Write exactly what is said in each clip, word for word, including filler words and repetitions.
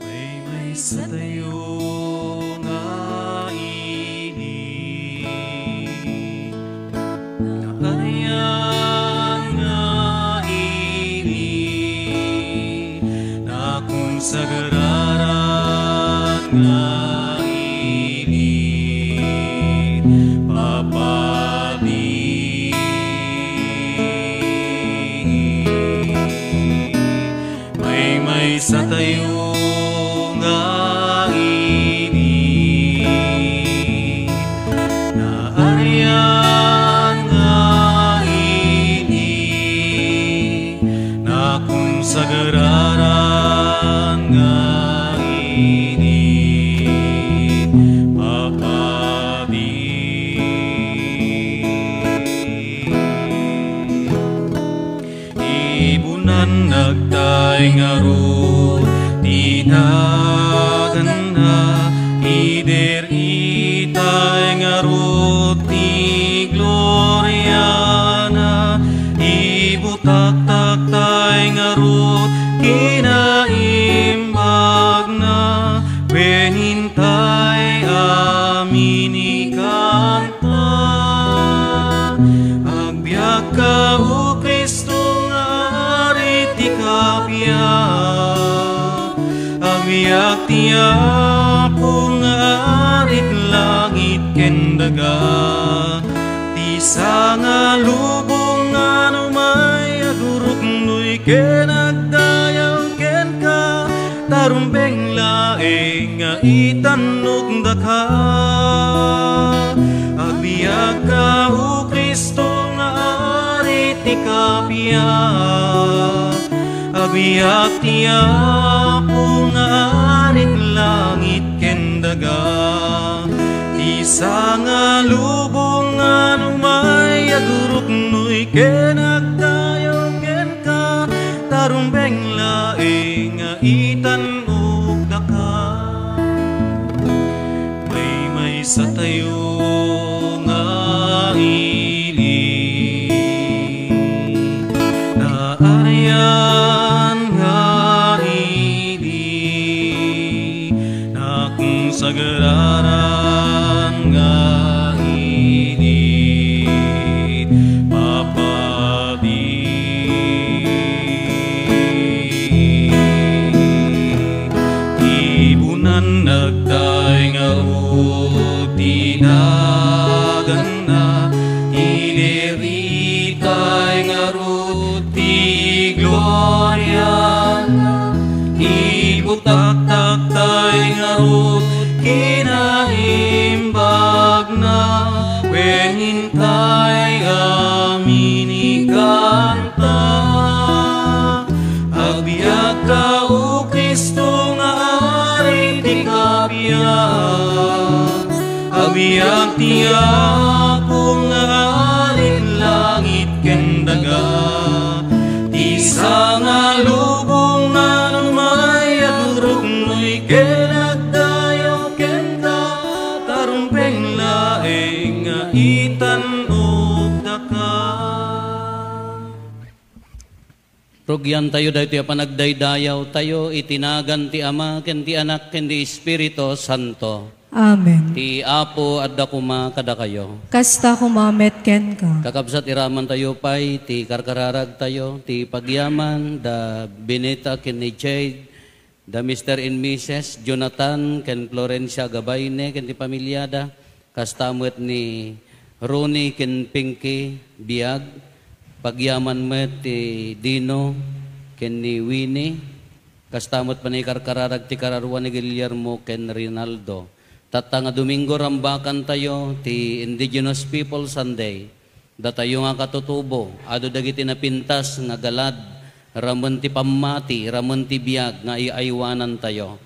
Maymaysa tayo nga ili, naarian nga ili, nakonsagraran nga ili, papadi. Maymaysa tayo nga ili, naarian nga ili, nakonsagraran nga ili, papadi. Ibunan nagtay ngarud ti naganna, idir itay ngarud ti gloriana, ibutaktaktay ngarud kinaimbagna, wen intay a minikanta. Agbiagka, O Cristo, nga Ari ti kappia. Agbiag ti Apo nga Ari ti langit ken daga. Ti sangalubong nga umay aguruknoy ken agdayaw kenka, ta rumbeng laeng nga itannok daka. Agbiagka, O Cristo, nga Ari ti kappia. Agbiag ti Apo nga Ari ti langit ken daga. Ti sangalubong nga umay aguruknoy ken agdayaw kenka, ta rumbeng laeng nga itannok daka. Maymaysa tayo nga ili, naarian nga ili, nakonsagraran nga ili, papadi. Ibunan nagtay ngarud ti naganna, idir itay ngarud ti gloriana, ibutaktaktay ngarud kinaimbagna, wen intay a minikanta. Agbiagka, O Cristo, nga Ari ti kappia. Agbiag ti Apo nga Ari ti langit ken daga. Ti sangalubong nga umay aguruknoy ken agdayaw kenka, ta rumbeng laeng nga itannok daka. Rugiantayo daytoy a panagdaydayawtayo iti nagan ti Ama, ken ti Anak, ken ti Espiritu Santo. Amen. Ti Apo adda koma kadakayo. Kasta koma met kenka. Kakabsat, iramantayo pay ti karkararagtayo, ti pagyaman da Benita ken ni Jade, da Mister and Missus Jonathan ken Florencia Gabayne ken ti pamiliada, kasta met ni Ronnie ken Pinky Biag, pagyaman met ti Dino ken ni Winnie, kasta met pay ni karkararag ti kararua ni Guillermo ken Rinaldo. Tatta nga Domingo, rambakantayo ti Indigenous People Sunday. Datayo nga katutubo, adu dagiti napintas nga galad, ramen ti pammati, ramen ti biag nga iaywanantayo.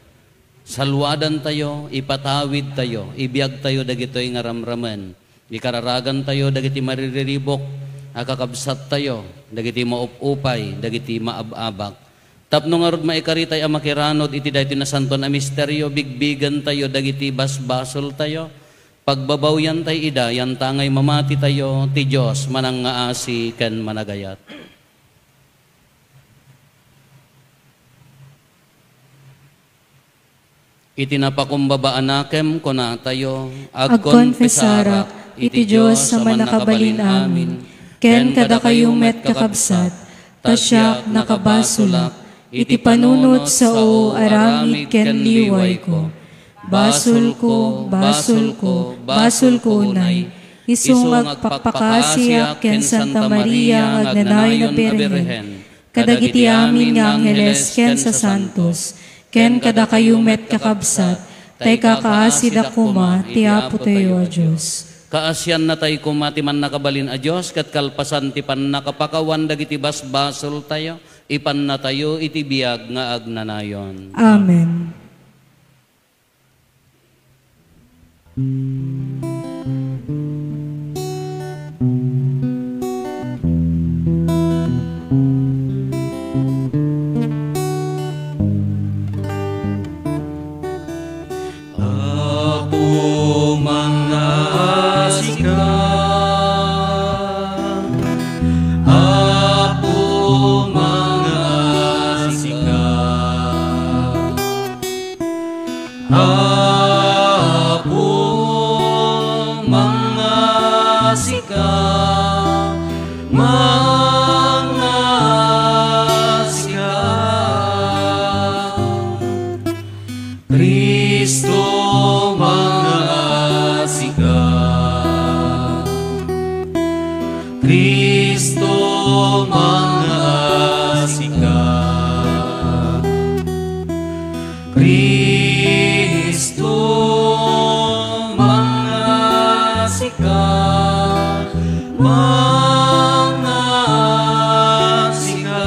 Saluadantayo, ipatawidtayo, ibiagtayo dagitoy nga ramramen. Ikararagantayo dagiti maririribuk a kakabsattayo, dagiti maupupay, dagiti maab-abak. Tapno ngarud maikaritay a makiranod iti daytoy nasantoan a misterio, bigbigentayo dagiti basbasoltayo, pagbabawiantay ida, yantangay mamatitayo, ti Dios manangngaasi ken managayat. Iti napakumbaba a nakem, kunatayo, agkonfesarak iti Dios a Mannakabalin-amin, ken kadakayo met, kakabsat, ta siak nakabasolak iti panunot sao, aramid ken liwayko. Basolko, basolko, basolko unay, isu nga agpakpakaasiak ken Santa Maria nga agnanayon a Birhen, kadagiti amin nga angheles ken sasantos, ken kadakayo met, kakabsat, ta ikakaasida koma ti Apotayo a Dios. Kaasiannatay koma ti Mannakabalin a Dios, ket kalpasan ti pannakapakawan dagiti basbasoltayo, ipannatayo iti biag nga agnanayon. Amen. Apo, mangngaasika. Apo, mangngaasika. Apo, mangngaasika, mangngaasika. Cristo, mangngaasika. Cristo, mangngaasika. Cristo, mangngaasika, mangngaasika.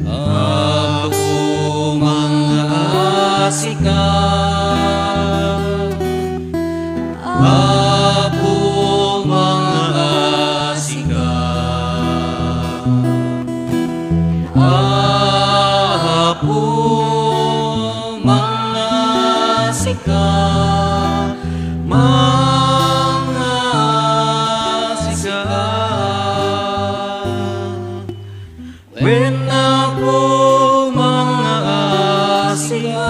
Apo, mangngaasika. Apo, mangngaasika. Apo, mangngaasika, mangngaasika. Wen, Apo, mangngaasika.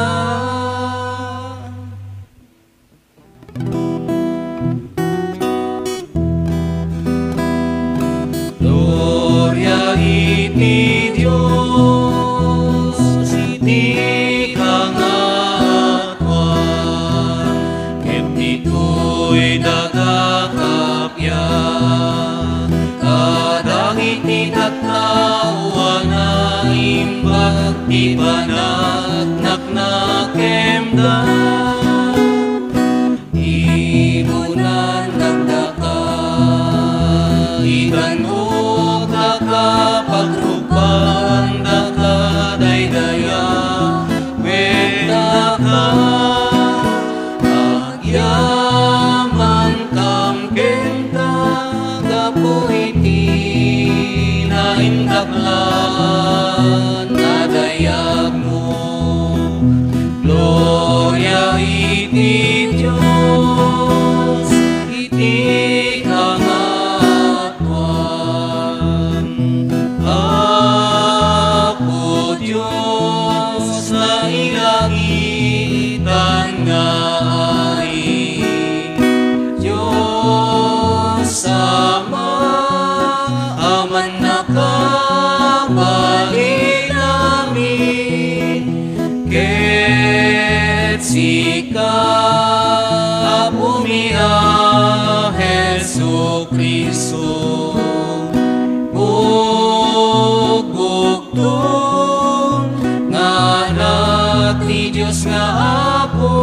Gloria iti Dios iti kangatoan, ket ditoy daga kappia, kadagiti tattao a naimbag ti panagnak na kenka. Ibunan dagdaka, iganok daka, pagrubaan daka, daydayaw met daka. Agyamankam kenka gapu iti naindaklan a dayagmo. Gloria iti Dios iti kangatoan. Apo Dios, nailangitan nga ari, Dios Ama a Mannakabalin-amin, ket sika, Apomi a Jesu-Cristo, bugbugbugtong nga Anak ti Dios nga Apo,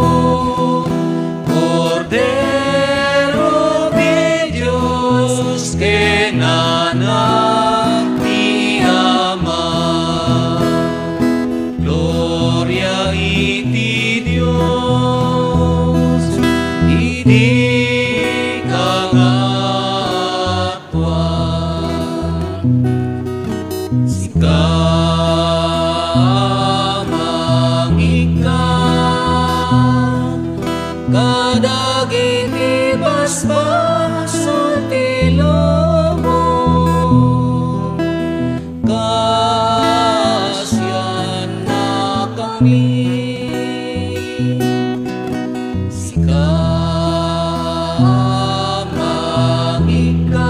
Kordero ti Dios ken Anak ti Ama. Gloria iti Dios iti kangatoan. Sika a mangikkan kadagiti basbasol ti lubong, kaasiannaka Sika a mangikkan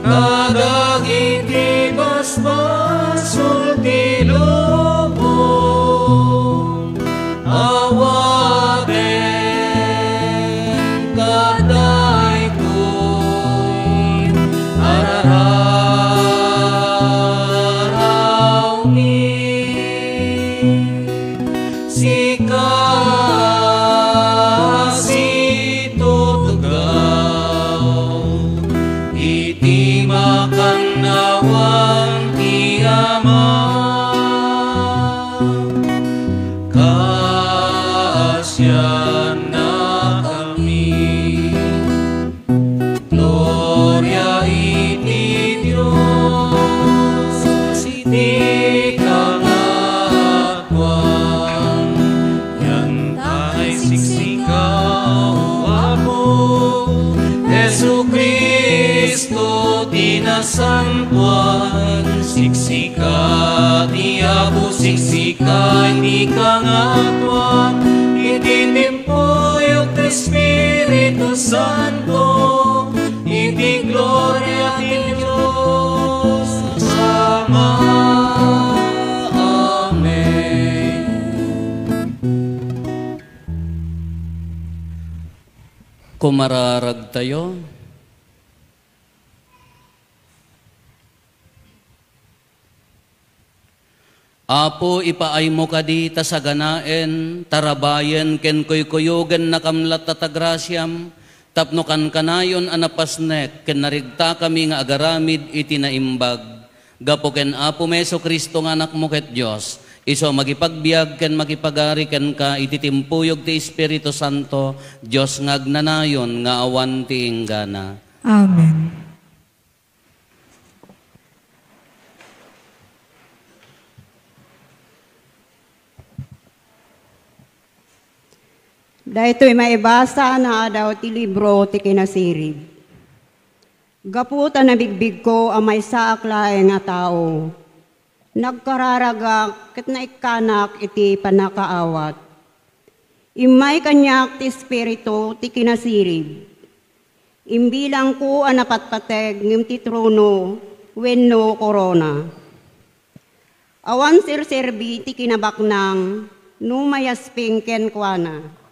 kadagiti basbasol ti lubong, awatenka daytoy a rararawngin. Sika a situtugaw iti makannawan ti Ama, kaasiannakami. Gloria iti Dios iti kangatoan. Yantay siksika, O Apo Jesu-Cristo, ti nasantoan. Siksika ti Apo, siksika iti kangatoan. Iti timpuyog ti Espiritu Santo, iti gloria ti Dios Ama. Amen. Kumararagtayo. Apo, ipaaymo kadi ta saganaen, tarabayen ken kuykuyogen nakam latta ta grasiam, tapno kankanayon a napasnek ken narigtakami nga agaramid iti naimbag. Gapu ken Apo Jesu-Cristo nga Anakmo ket Dios, isu a makipagbiag ken makipagari kenka iti timpuyog ti Espiritu Santo, Dios nga agnanayon nga awan ti inggana. Amen. Daytoy maibasa nga adaw ti libro ti Kinasirib. Gapu ta nabigbigko a maysaak laeng a tao, nagkararagak ket naikkanak iti pannakaawat. Immay kaniak ti Espiritu ti Kinasirib. Imbilangko a napatpateg ngem ti trono wenno korona. Awan serserbi ti kinabaknang no mayasping kenkuana.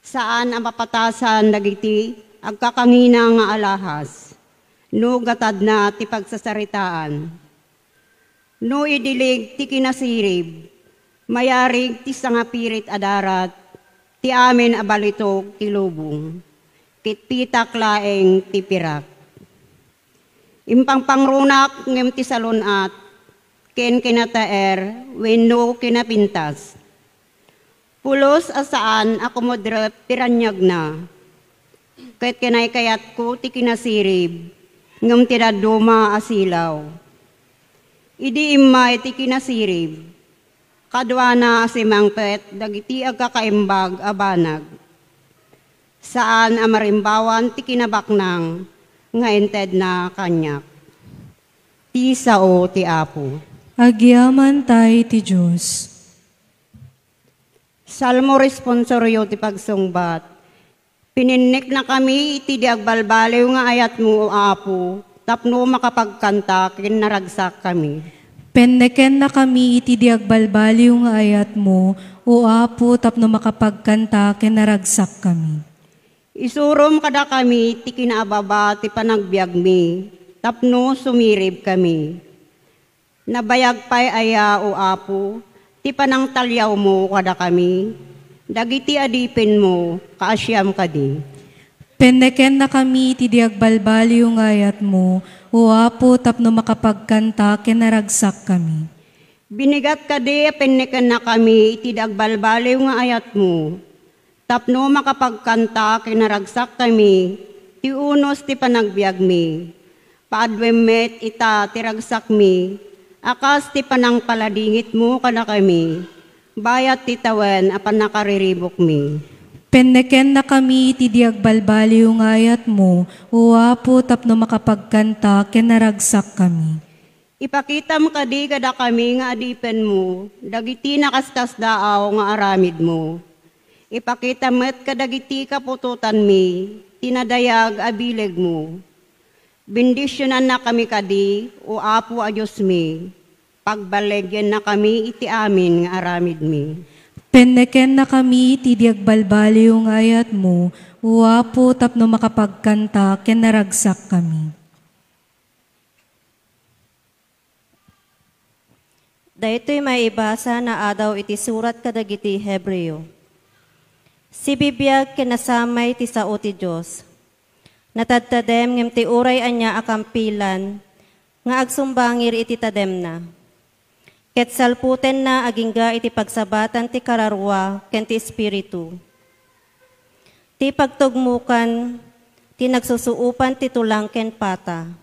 Saan a mapatasan dagiti agkakangina nga alahas no gatadna ti pagsasaritaan. No idilig ti Kinasirib, mayarig ti sangapirit a darat ti amin a balitok ti lubong, ket pitak laeng ti pirak. Impangpangrunak ngem ti salun-at ken kinataer wenno kinapintas. Pulos a saan a kumudrep ti raniagna, ket kinaykayatko ti Kinasirib ngem ti dadduma a silaw. Idi immay ti Kinasirib, kaduana a simangpet dagiti agkakaimbag a banag. Saan a marimbawan ti kinabaknang nga intedna kaniak. Ti sao ti Apo. Agyamantay ti Dios. Salmo responsorio ti pagsungbat. Pininneknakami iti di agbalbaliw nga ayatmo, O Apo, tapno makapagkanta ken naragsakkami. Pennekennakami iti di agbalbaliw nga ayatmo, O Apo, tapno makapagkanta ken naragsakkami. Isurom kadakami ti kinaababa ti panagbiagmi, tapno sumiribkami. Nabayag pay aya, O Apo, ti panangtalyawmo kadakami, dagiti adipenmo, kaasiam kadi. Pennekennakami iti di agbalbaliw nga ayatmo, O Apo, tapno makapagkanta ken naragsakkami. Binigat kadi a pennekennakami iti di agbalbaliw nga ayatmo, tapno makapagkanta ken naragsakkami ti unos ti panagbiagmi. Paaduem met ita ti ragsakmi a kas ti panangpaladingitmo kadakami, bayat ti tawen a pannakariribukmi. Pennekennakami iti di agbalbaliw nga ayatmo, O Apo, tapno makapagkanta ken naragsakkami. Ipakitam kadi kadakami nga adipenmo dagiti nakaskasdaaw nga aramidmo. Ipakitam met kadagiti kaputotanmi ti nadayag a bilegmo. Bendisionannakami kadi, O Apo a Diosmi, pagballigyannakami iti amin nga aramidmi. Pennekennakami iti di agbalbaliw nga ayatmo, O Apo, tapno makapagkanta ken naragsakkami. Daytoy maibasa naadaw iti surat kadagiti Hebreo. Sibibiag ken nasamay ti sao ti Dios. Natadtadem ngem ti uray ania a kampilan nga agsumbangir iti tademna. Ket salputenna agingga iti pagsabatan ti kararua ken ti Espiritu. Ti pagtugmokan ti nagsusuopan ti tulang ken pata.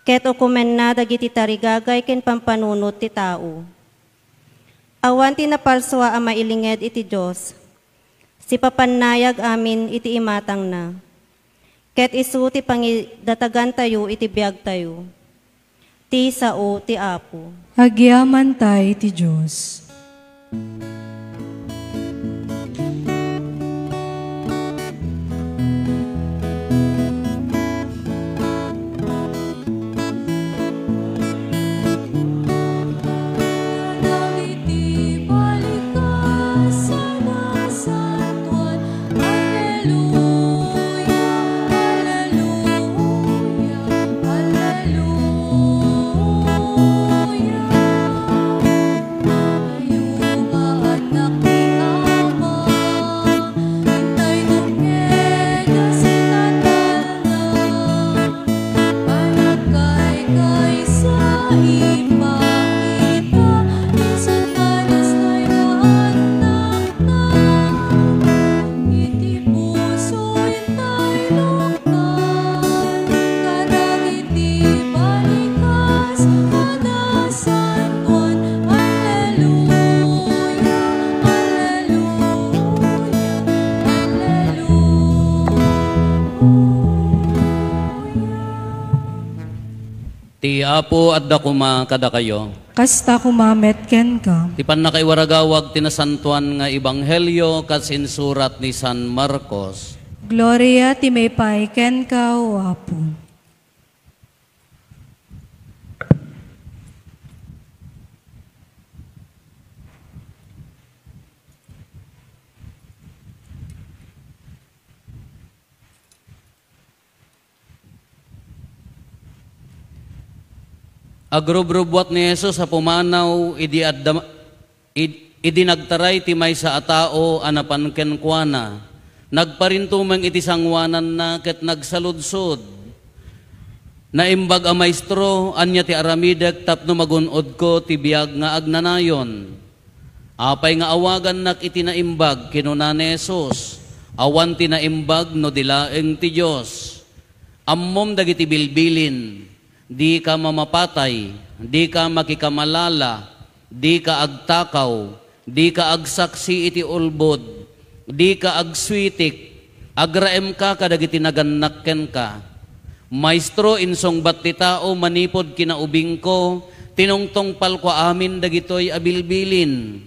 Ket ukomenna dagiti tarigagay ken pampanunot ti tao. Awan ti napalsua a mailinged iti Dios. Sipapannayag amin iti imatangna. Ket isu ti pangidatagantayo iti biagtayo. Ti sao ti Apo. Agyamanta iti Dios. Iti puso'y tayloktan, kadagiti balikas a nasantoan. Alleluia, alleluia, alleluia. Ti Apo adda koma kadakayo. Kasta koma met kenka. Ti pannakaiwaragawag ti nasantoan nga ebanghelio kas insurat ni San Marcos. Gloria ti maipay kenka, O Apo. Agrubrubbuat ni Jesus a pumanaw idi adda, id-, idi nagtaray ti maysa a tao a napan kenkuana. Nagparintumeng iti sangoananna ket nagsaludsod, "Naimbag a Maestro, ania ti aramidek tapno magun-odko ti biag nga agnanayon?" Apay nga awagannak iti naimbag? Kinuna ni Jesus, "Awan ti naimbag no di laeng ti Dios. Ammom dagiti bilbilin, dika mamapatay, dika makikamalala, dika agtakaw, dika agsaksi iti ulbod, dika agsuitik, agraemka kadagiti nagannak kenka." "Maestro," insungbat ti tao, "manipud kinaubingko, tinungtungpalko amin dagitoy a bilbilin."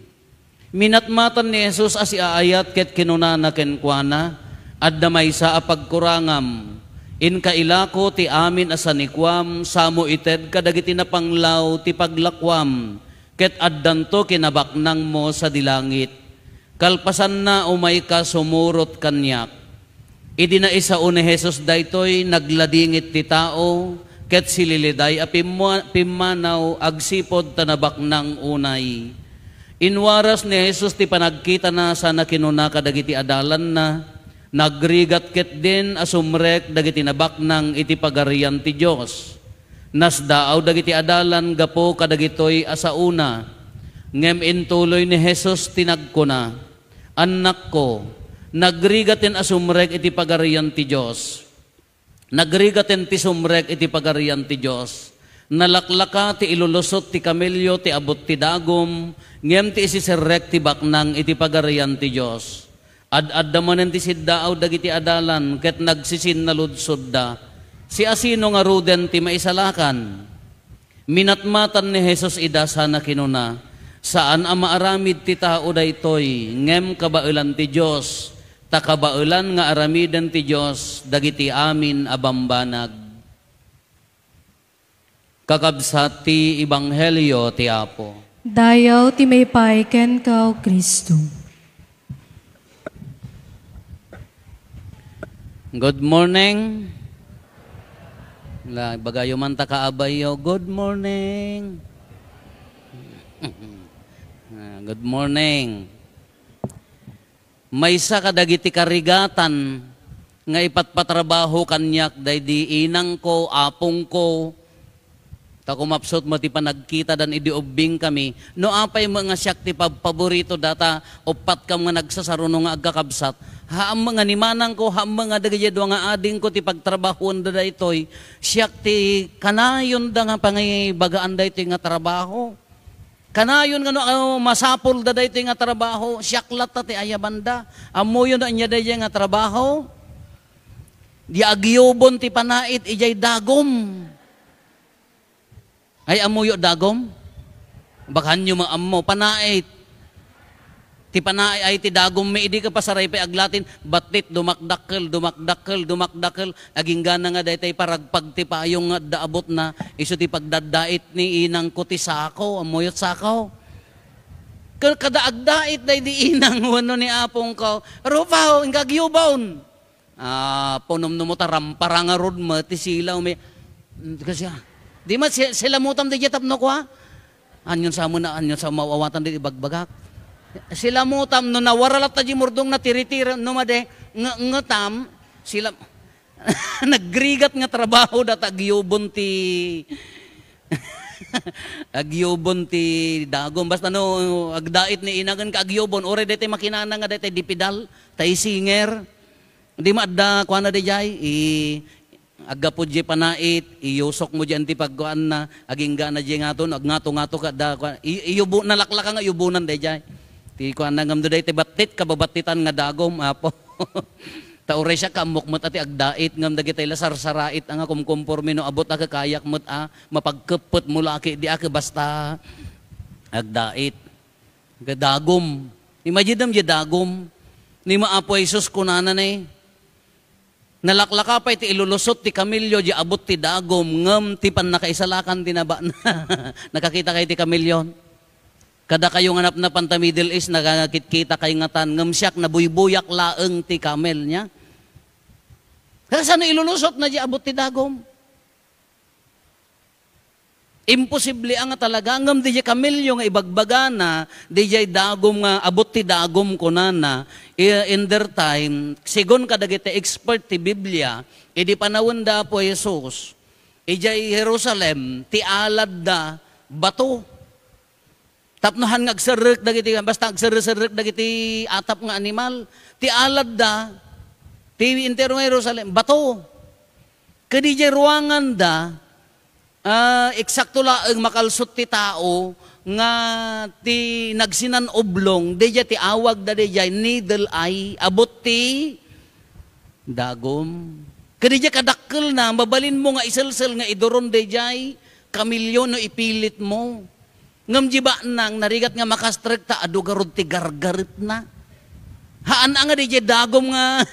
Minatmatan ni Jesus a siaayat ket kinunana kenkuana, "Adda maysa a pagkurangam. Inka ilako ti amin a sanikuam, samo ited kadagiti napanglaw ti paglakuam, ket addanto kinabaknangmo sadi langit. Kalpasanna, umayka sumurot kaniak." Idi naisao ni Jesus daytoy, nagladingit ti tao, ket sililiday a pimma-, pimmanaw agsipud ta nabaknang unay. Inwaras ni Jesus ti panagkitana sana kinuna kadagiti adalanna, "Nagrigat ketdin a sumrek dagiti nabaknang iti Pagarian ti Dios. Nasdaaw dagiti adalan gapu kadagitoy a saona." Ngem intuloy ni Jesus ti nagkuna, "Annakko, nagrigaten a sumrek iti Pagarian ti Dios. Nagrigaten ti sumrek iti Pagarian ti Dios. Nalaklaka ti ilulusot ti kamelio ti abut ti dagum, ngem ti isiserrek ti baknang iti Pagarian ti Dios." Ad-adda manen ti siddaaw dagiti adalan ket nagsisinnaludsoda, "Siasino ngaruden ti maisalakan?" Minatmatan ni Jesus ida sana kinuna, "Saan a maaramid ti tao daytoy, ngem kabaelan ti Dios, ta kabaelan nga aramiden ti Dios dagiti amin a bambanag." Kakabsat ti Ebanghelio ti Apo. Dayaw ti maipay kenka, O Cristo. Good morning. La, bagayo man ta kaabayyo, "Good morning." Ah, good morning. Maysa kadagiti karigatan nga ipatpatrabaho kaniak daydi inangko, apongko, ta kumapsut met ti panagkitadan idi ubbing kami, no apay met nga siak ti pabpaborito data uppat kam nga nagsasaruno nga agkakabsat, haan met nga ni manangko, haan met nga dagiti dua nga adingko ti pagtrabahoanda daytoy, siak ti kanayonda nga pangibagaan daytoy nga trabaho. Kanayon nga no, ah, masapulda daytoy nga trabaho, siak latta ti ayabanda. Ammoyo no ania daydiay nga trabaho? Di agyubon ti panait idiay dagom. Ay, ammoyo dagom? Bakahanyo maammo, panait. Ti panait ay ti dagom mi, idi ka pasaray pay aglatin, battit dumakdakkel, dumakdakkel, dumakdakkel. Aginggana nga daytay paragpag ti payong nga adda abutna, isu ti pagdaddait ni inangko ti sako, ammoyo ti sako. Ka-, kada agdait daydi inang wenno ni apongko, "Rupaw, inka agyubon." Ah, punumno mo ta rampara ngarud met ti silaw mi. Mm, kasi, ah, di met si-, silamutam daydiay tapno kua. Anyon sa mo na, anyon sa maawatan di ibagbagak. Silamutam no nawara latta di murdong na tiritira, no madi, nge-, ngetam, sila, nagrigat nga trabaho data agyubon ti, agyubon ti dagom. Basta no, agdait ni inang ken ka agyubon, uray daytay makinana nga daytay dipidal, tay singer. Di maadda kuana dayjay, i-, aggapu diay panait, iyusok mo diyan ti pagkuanna, aginggana diay ngato, no, agngato-ngato kada kuan, i-, iyubo-, nalaklaka nga iyubonan dayjay. Ti kuanna ngem dayta ti battit, kababattitan nga dagom, Apo. Ta uray siak, ammok met a ti agdait, ngem dagitay la sarsarait a nga kumkumporme no abut a kakayak met a mapagkeppet mo la a ki-, di a ke basta agdait. Dagom. Imaginem diay dagom. Ni Apo Jesus kunana ne, nalaklaka pay ti ilulusot ti kamelio diay abut ti dagom, ngem ti pannakaisalakan ti nabana. Nakakita kayo ti kamelio? Kadakayo nga napnapan ta Middle East, nakakitkita kayo ngatan, ngem siak, nabuybuyak laeng ti kamel niya. Kasano ilulusot na diay abut ti dagom? Imposible a nga talaga, ngem diay kamelio nga ibagbagana, diay dagom nga, abut ti dagom kunana, i-, in their time, sigun kadagiti expert ti Biblia, idi panawenda Apo Jesus, idiay Jerusalem, ti aladda, bato. Tapno han nga agserrek dagiti, basta agserrek-serrek dagiti atap nga animal, ti aladda, ti entero nga Jerusalem, bato. Ket idiay ruanganda, ah, eksakto laeng makalsut ti tao nga ti nagsinan-ublong, daydiay ti awagda daydiay needle eye, abut ti dagom. Ket idiay kadakkelna, mabalinmo nga iselsel nga iduron daydiay kamelio no ipilitmo. Ngem diay banang, narigat nga makastrek ta adu garud ti gargaretna. Haan a nga diay dagom nga,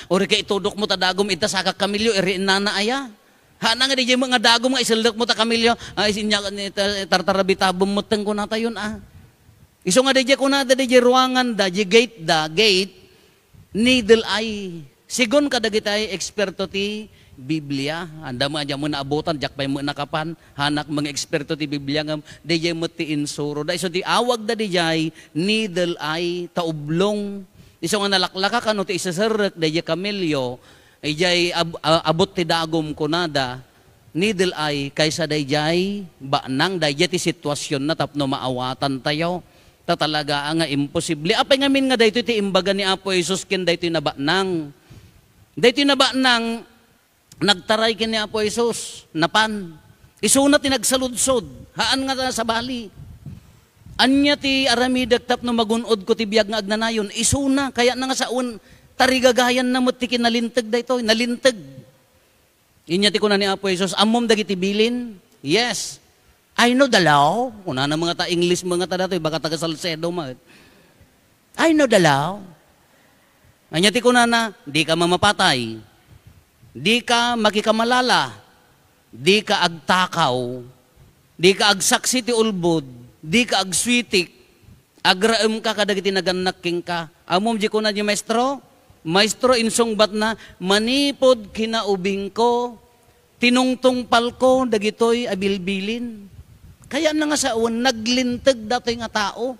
uray ka itudokmo ta dagom ita saka kamelio, iri innana aya. Haan a nga diay met nga dagom nga iseldekmo ta kamelio, ay, sinya, ta-, tartarabitabem metten kunatayon a. Isu nga diay kunada diay ruanganda, diay gateda, gate, needle eye. Sigun kadagitay eksperto ti Biblia. Anda met a diak met naabutan, diak pay met nakapan. Hanak mga eksperto ti Biblia ngem daydiay met ti insuro. Da isu ti awagda daydiay needle eye, ta ublong. Isu nga nalaklaka kano ti iseserrek daydiay kamelio, idiay ab-, a-, abut ti dagom kunada, needle eye, kaysa daydiay banang, daydiay ti situasionna tapno maawatantayo. Ta talaga a nga imposible. Apay ngamin nga daytoy ti imbaga ni Apo Jesus ken daytoy nabanang? Daytoy nabanang, nagtaray ken ni Apo Jesus, napan. Isuna ti nagsaludsod, haan nga sabali. Ania ti aramidek tapno magun-odko ti biag nga agnanayon? Isuna, kayatna nga sawen, tarigagayanna met ti kinalinteg daytoy, nalinteg. Inya ti kuna ni Apo Jesus, "Ammom dagiti bilin?" Yes. "I know the law." Kunana met nga ta English met nga ta datoy, baka taga Salcedo met. "I know the law." Ania ti kunana, "Dika mamapatay. Dika makikamalala. Dika agtakaw. Dika agsaksi ti ulbod. Dika agsuitik. Agraemka kadagiti nagannak kenka." Ammom ti kuna ti maestro? Maestro, insungbatna, "Manipud kinaubingko, tinungtungpalko dagitoy a bilbilin." Kayatna nga sawen, naglinteg datoy nga tao.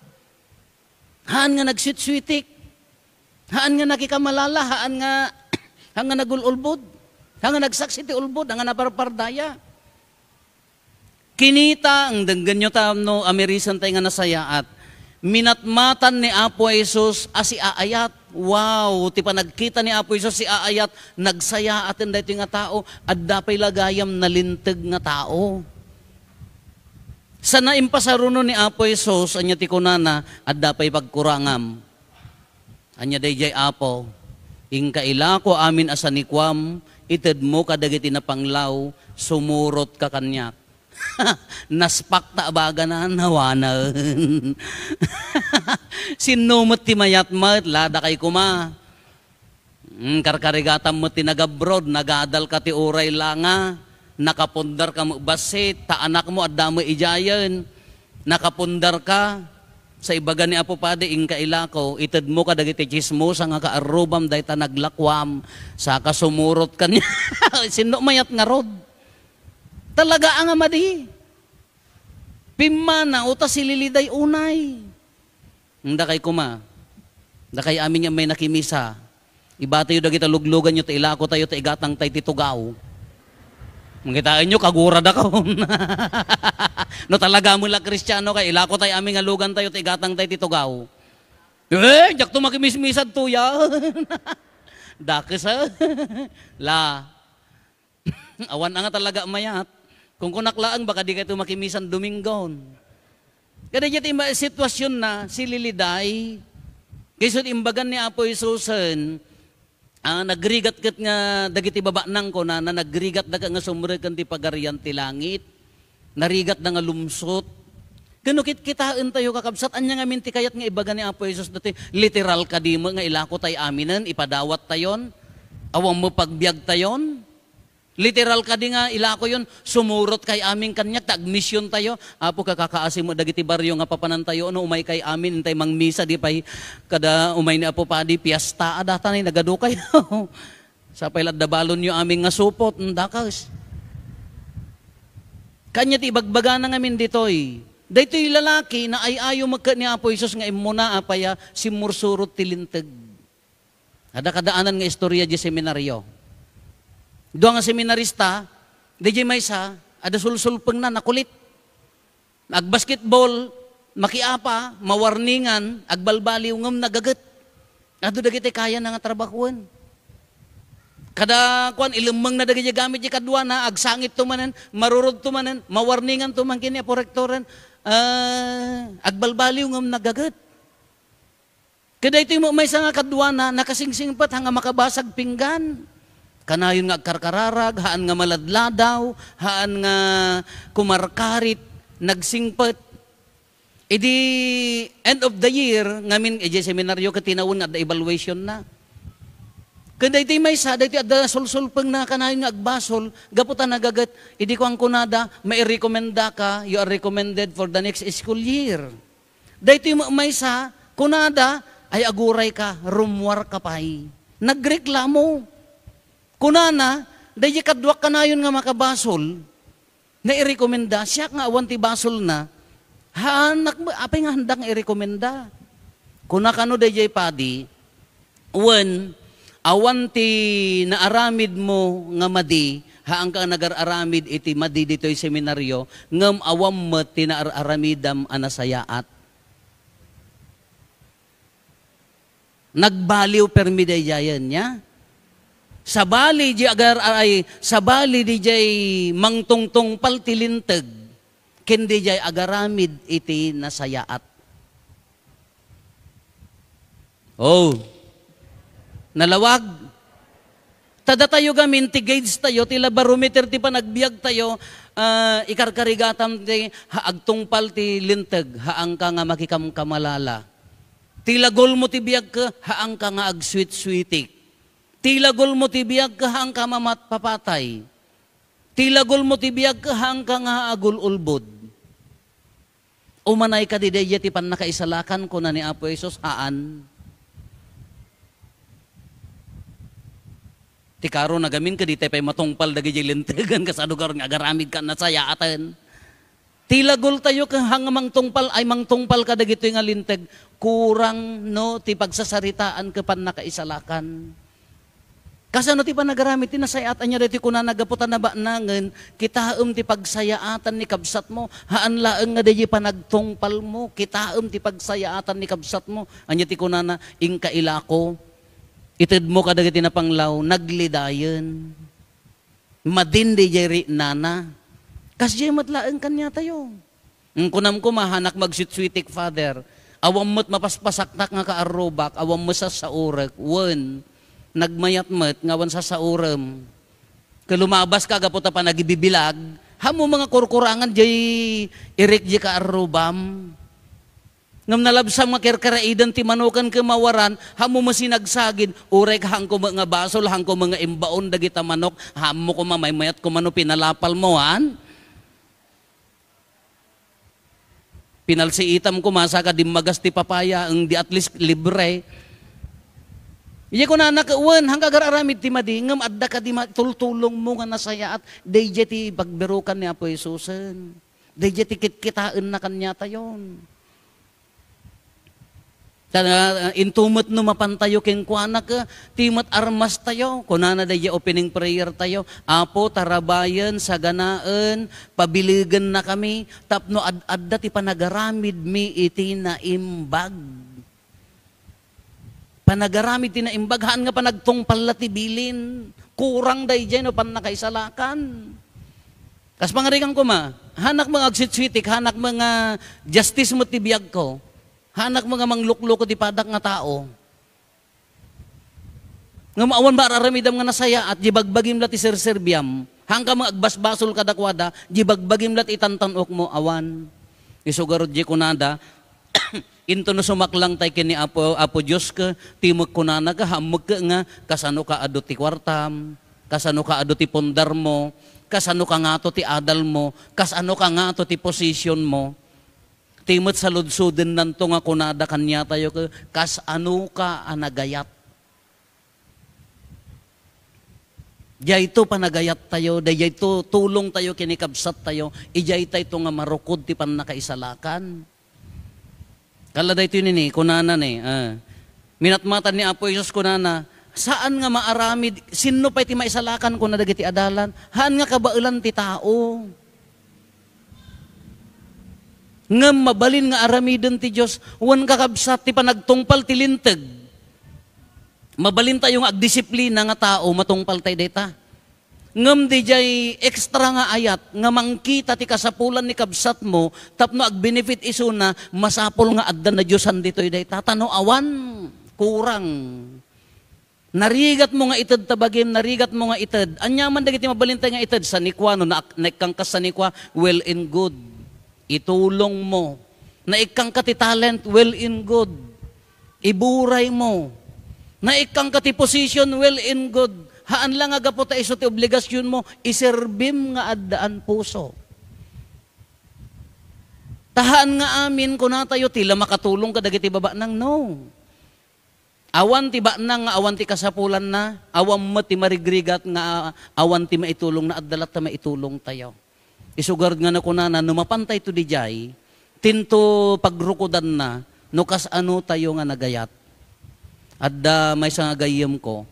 Haan nga nagsuitsuitik. Haan nga nakikamalala, haan nga, haan nga nagul-ulbod. Haan nga nagsaksi ti ulbod, haan nga naparpardaya. Kinita, ang denggenyo ta no, amerisen tay nga nasayaat. Minatmatan ni Apo Jesus a siaayat. Wow, ti panagkita ni Apo Jesus siaayat, nagsayaaten daytoy nga tao, adda pay la gayam nalinteg nga tao. Sana impasaruno ni Apo Jesus, ania ti kunana, "Adda pay pagkurangam." Ania daydiay, Apo? "Inka ilako amin a sanikuam, itedmo kadagiti napanglaw, sumurotka kaniak." Naspakta a bagana, nawanen. Sinno met ti mayat met, la, dakay koma. Hmm, karkarigatam met ti nagabroad, nagadalka ti uray la nga, nakapundarka met bassit, ta anakmo adda met idiayen. Nakapundarka, sa ibaga ni Apo Padi, "Inka ilako, itedmo kadagiti tsismosa nga kaarrubam dayta naglakuam, saka sumurot kaniak." Sinno mayat ngarud? Talaga nga madi. Pimmanaw ta sililiday unay. Dakay koma, dakay amin nga may nakimisa, ibatayo dagita lugluganyo ta ilakotayo ta igatangtay ti tugaw. Makitaenyo, kaguradakon. No talaga met la Kristiano kay, ilakotay amin nga lugantayo ta igatangtay ti tugaw. Eh, diakto makimismisad tuya. Dakes, ah. La. Awan nga talaga mayat. Kung kunak laeng, baka di kayo makimisan Domingon. Kada diay ti ma-, sitwasyon na, sililiday. Kaysa imbagan ni Apo Jesusen, ah, nagrigat ket nga dagiti babanang, kunana, nagrigat da nga sumreken ti pagarian ti langit. Narigat da nga lumsot. Ken no kitkitaen tayo, kakabsat, ania ngamin ti kayat nga ibaga ni Apo Jesus dati? Literal kadi met nga ilako tay aminen, ipadawat tayon? Awan met pagbiag tayon? Literal kadi nga ilakoyon, sumurot kay amin kaniak, ta agmision tayo. Apo, kakakaasi met dagiti barrio nga papanan tayo, no umay kay amin, intay mangmisa, di pay kada umay ni Apo Padi, piesta, a data nay nagadu kayo. Sapay la adda balonyo amin nga supot, mm, dakes. Kanya ti ibagbagana ngamin ditoy. Daytoy lalaki, naay-ayo met ket ni Apo Jesus nga immuna, apay a, simmursurot ti linteg. Adda kadaanan nga istorya di seminaryo. Dua nga seminarista, di maysa, adda sulsulpengna, nakulit. Agbasketball, makiapa, mawarningan, agbalbaliw, ngem nagaget. Adu dagiti kayana nga trabahoen. Kada kuan, ilemmengna dagiti gamit ti kaduana, agsangit to manen, marurod to manen, mawarningan to man ken ni Apo Rektoren, ah, agbalbaliw ngem nagaget. Kadaytoy met maysa nga kaduana, nakasingsingpet, haan nga makabasag pinggan. Kanayon nga agkarkararag, haan nga maladladaw, haan nga kumarkarit, nagsingpet. Idi end of the year, ngamin, idi seminaryo, ket tinawen nga adda evaluation na. Ken daytoy maysa, daytoy adda sulsulpengna, kanayon nga agbasol, gapu ta nagaget, idi kuan kunada, "Mairekomendaka, you are recommended for the next school year." Daytoy met maysa, kunada, "Ay, agurayka, rummuarka pay." Nagreklamo. Kunana, "Daydi kaduak kanayon nga makabasol, nairekomenda, siak nga awan ti basolna, haanak mo, apay nga haandak nga irekomenda?" Kuna kano daydiay padi, Wen, awan ti naaramidmo nga madi, haanka nagar-aramid iti madi ditoy seminaryo, ngem awan met ti naar-aramidam a nasayaat. Nagbaliw permi daydiayen, nia? Sabali di agar-, ay, sabali di jay mangtungtungpal ti linteg, ken di jay agaramid iti nasayaat. Oh. Nalawag. Ta datayo gamin ti gauge tayo, ti la barometer ti panagbiag tayo, ah, ikarkarigatam ti ha-, agtungpal ti linteg, haanka nga makikamkamalala. Ti lagul mo ti biag ka, haanka nga agsweet-sweetik. Ti lagul mo ti biag ka, haanka mamatpapatay. Ti lagul mo ti biag ka, haanka nga agul-ulbod. Umanay kadi daydiay ti pannakaisalakan, kuna ni Apo Jesus, haan. Ti karo nagamin, kadi tay pay matungpal dagiti lintegan, kasano garud nga agaramid ka nasayaaten. Ti lagul tayo, ka hang mangtungpal, ay mangtungpal ka dagitoy nga linteg, kurang no ti pagsasaritaan ka pannakaisalakan. Kasano ti panagaramid ti nasayaat? Ania daytoy kunana, gapu ta nabanangen, kitaem ti pagsayaatan ni kabsatmo, haan laeng nga daydiay panagtungpalmo, kitaem ti pagsayaatan ni kabsatmo. Ania ti kunana, inka ilako, itedmo kadagiti napanglaw, naglidayen. Madin daydiay riknana. Kasdiay met laeng kaniatayo. Kunam koma, hanak magsweet-sweetik, Father. Awan met mapaspasaktak nga kaarrubak, awan met sassaurek. Wen, nagmayat met nga awan sassaurem. Ket lumabaska gapu ta panagibibilag, hammo nga kurkurangan diay irik diay kaarrubam. Ngem nalabsam nga kerkeraiden ti manoken ken mawaran, hammo met sinagsagid, uray ka hangko met nga basol, hangko met nga imbaon dagita manok, hammo koma, maymayat koma no pinalapalmo, han? Pinalsiitam koma, saka dimmagas ti papaya, eng di at least libre. Iya kunana, wen, hangka agar-aramid ti madi, ngem adda kadi ma-, tultulongmo nga nasayaat, daydiay ti pagbirukan ni Apo Jesusen. Daydiay ti kitkitaenna kaniatayon. Ta, ah, into met no mapantayo kenkuana, ket ti met armastayo. Kunana daydiay opening prayer tayo, Apo, tarabayen, saganaen, pabilegennakami tapno ad-adda ti panagaramidmi iti naimbag. Panagaramid ti naimbag, haan nga panagtungpal la ti bilin. Kurang daydiay no pannakaisalakan. Kas pangarigan koma, hanak met nga agsweet-sweetik, hanak met nga justice met ti biagko. Hanak met nga manglukluko ti padak nga tao. Ngem awan maararamidam nga nasayaat, di bagbagim la ti serserbiam. Hangka met nga agbasbasol kadakuada, di bagbagim la ti itantan-okmo, awan. Isu garud di kunada, into no sumaklang tay ken ni Apo, Apo Dios, ket ti met kunana, ket hammek ket nga, kasano ka adu ti kuartam, kasano ka adu ti pundarmo, kasano ka ngato ti adalmo, kasano ka ngato ti positionmo. Ti met saludsodennanto nga kunada kaniatayo, ket kasano ka a nagayat. Dayto panagayat tayo, dayto tulong tayo ken ni kabsat tayo, idiay tayo nga marukod ti pannakaisalakan. Kala daytoy nini, kunana ni, ah, minatmatan ni Apo Jesus, kunana, saan nga maaramid, sinno pay ti maisalakan, kuna dagiti adalan, haan nga kabaelan ti tao. Ngem mabalin nga aramiden ti Dios, wen kakabsat ti panagtungpal ti linteg. Mabalin tayo nga agdisiplina nga tao, matungpal tayo dayta. Ngem didiay extra nga ayat nga mangkita ti kasapulan ni kabsatmo tapno agbenefit isuna, masapul nga adda nadiosan ditoy dayta. Ta no awan, kurang. Narigatmo nga ited ta bagim, narigatmo nga ited. Ania man dagiti mabalin tayo nga ited? Sanikua, no na-, naikkanka sanikua, well and good. Itulongmo. Naikkanka ti talent, well and good. Iburaymo. Naikkanka ti position, well and good. Haan la nga gapu ta isu ti obligasionmo, iserbim nga addaan puso. Ta haan nga amin, kunatayo, ti la makatulong kadagiti babanang, no. Awan ti banang nga awan ti kasapulanna, awan met ti marigrigat nga awan ti maitulongna, adda latta maitulongtayo. Isu garud nga nakunana, no mapantayto didiay, tinto pagrukodanna, no kasano tayo nga nagayat. Adda maysa nga gayyemko.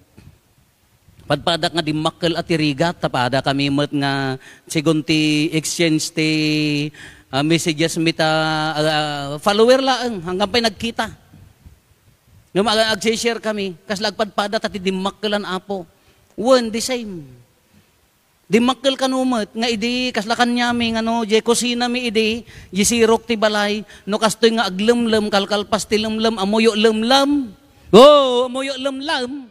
Padpadak nga dimmakkel a ti rigat, ta pada kami met nga, segun ti exchange ti, ah, messages mi ta, ah, follower laeng, hanggang pay nagkita. Ngem ag-, agse-share kami, kasla agpadpada ta ti dimmakkelan, Apo. Wen, the same. Dimmakkel kano met nga idi kasla kaniami nga no, diay kusinami idi, diay sirok ti balay, no kastoy nga aglemlem, kalkalpas ti lemlem, amuyo lemlem. Oh, amuyo lemlem.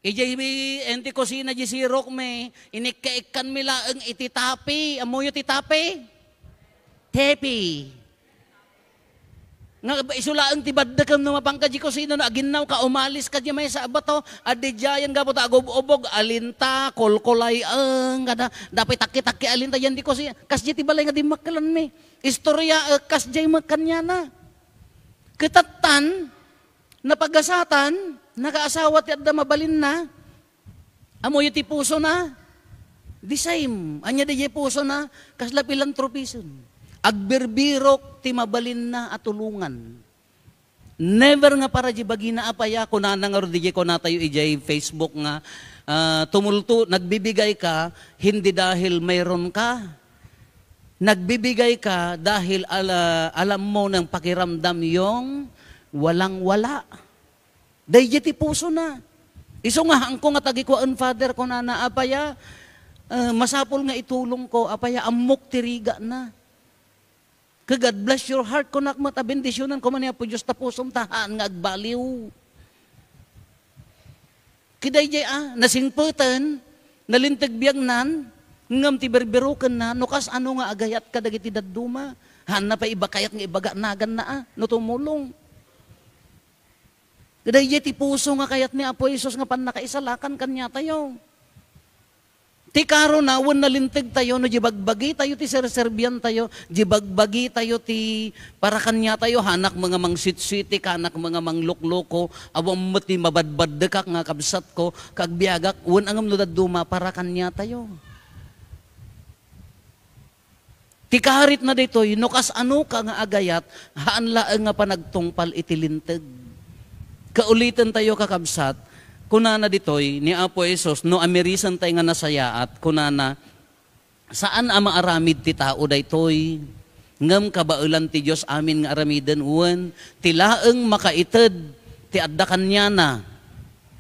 Idiay enti kusina di sirok mi, inikkaikkan mi laeng iti tapi. Ammoyo ti tapi? Tepi. Nga isu laeng ti baddekem no mapanka di kusina, no aginnaw ka, umalis ka di maysa a bato, addi diayen gapu ta agub-ubog, alinta, kolkolay-eng, kada, dapay takki-takki alinta yan di kusina. Kas di ti balay nga dimmakkelan mi. Istorya, eh, kas diay met kaniana. Ketattan, napagasatan, nakaasawa ti adda mabalinna. Ammoyo ti pusona? The same. Ania diay pusona? Kasla philanthropism. Agbirbirok ti mabalinna a tulongan. Never nga para di bagina. Apay a, kunana ngarud diay kunatayo idiay Facebook nga, ah, tumulto, nagbibigay ka, hindi dahil mayroon ka. Nagbibigay ka dahil ala-, alam mo ng pakiramdam yung walang-wala. Daydiay ti pusona. Isu nga haanko nga tagikuaen, Father, kunana, apay a, eh, masapul nga itulongko, apay a, ammok ti rigana. Ka God bless your heart, kunak met a bendisionan koma ni Apo Dios ta pusom ta haan nga agbaliw. Kadaydiay a, nasingpeten, nalinteg biagnan, ngem ti birbirokenna, no kasano nga agayat kadagiti dadduma, haanna pay iba kayat nga ibaga naganna a, no tumulong. Kadaydiay ti puso nga kayat ni Apo Jesus nga pannakaisalakan kaniatayo. Ti karona, wen nalinteg tayo, no, di bagbagi tayo ti serserbian tayo, di bagbagi tayo ti para kaniatayo, hanak mga mangsitsuiti, hanak mga manglukloko, awan met ti mabadbaddekak nga kabsatko, kagbiagak, wen angem no dadduma para kaniatayo. Ti karitna ditoy, no kasano ka nga agayat, haan laeng nga panagtungpal iti linteg. Kauliten tayo, kakabsat, kunana ditoy ni Apo Jesus, no amirisan tayo nga nasayaat, kunana, saan a maaramid ti tao daytoy, ngem kabaelan ti Dios amin nga aramiden, wen ti laeng makaited ti adda kaniana,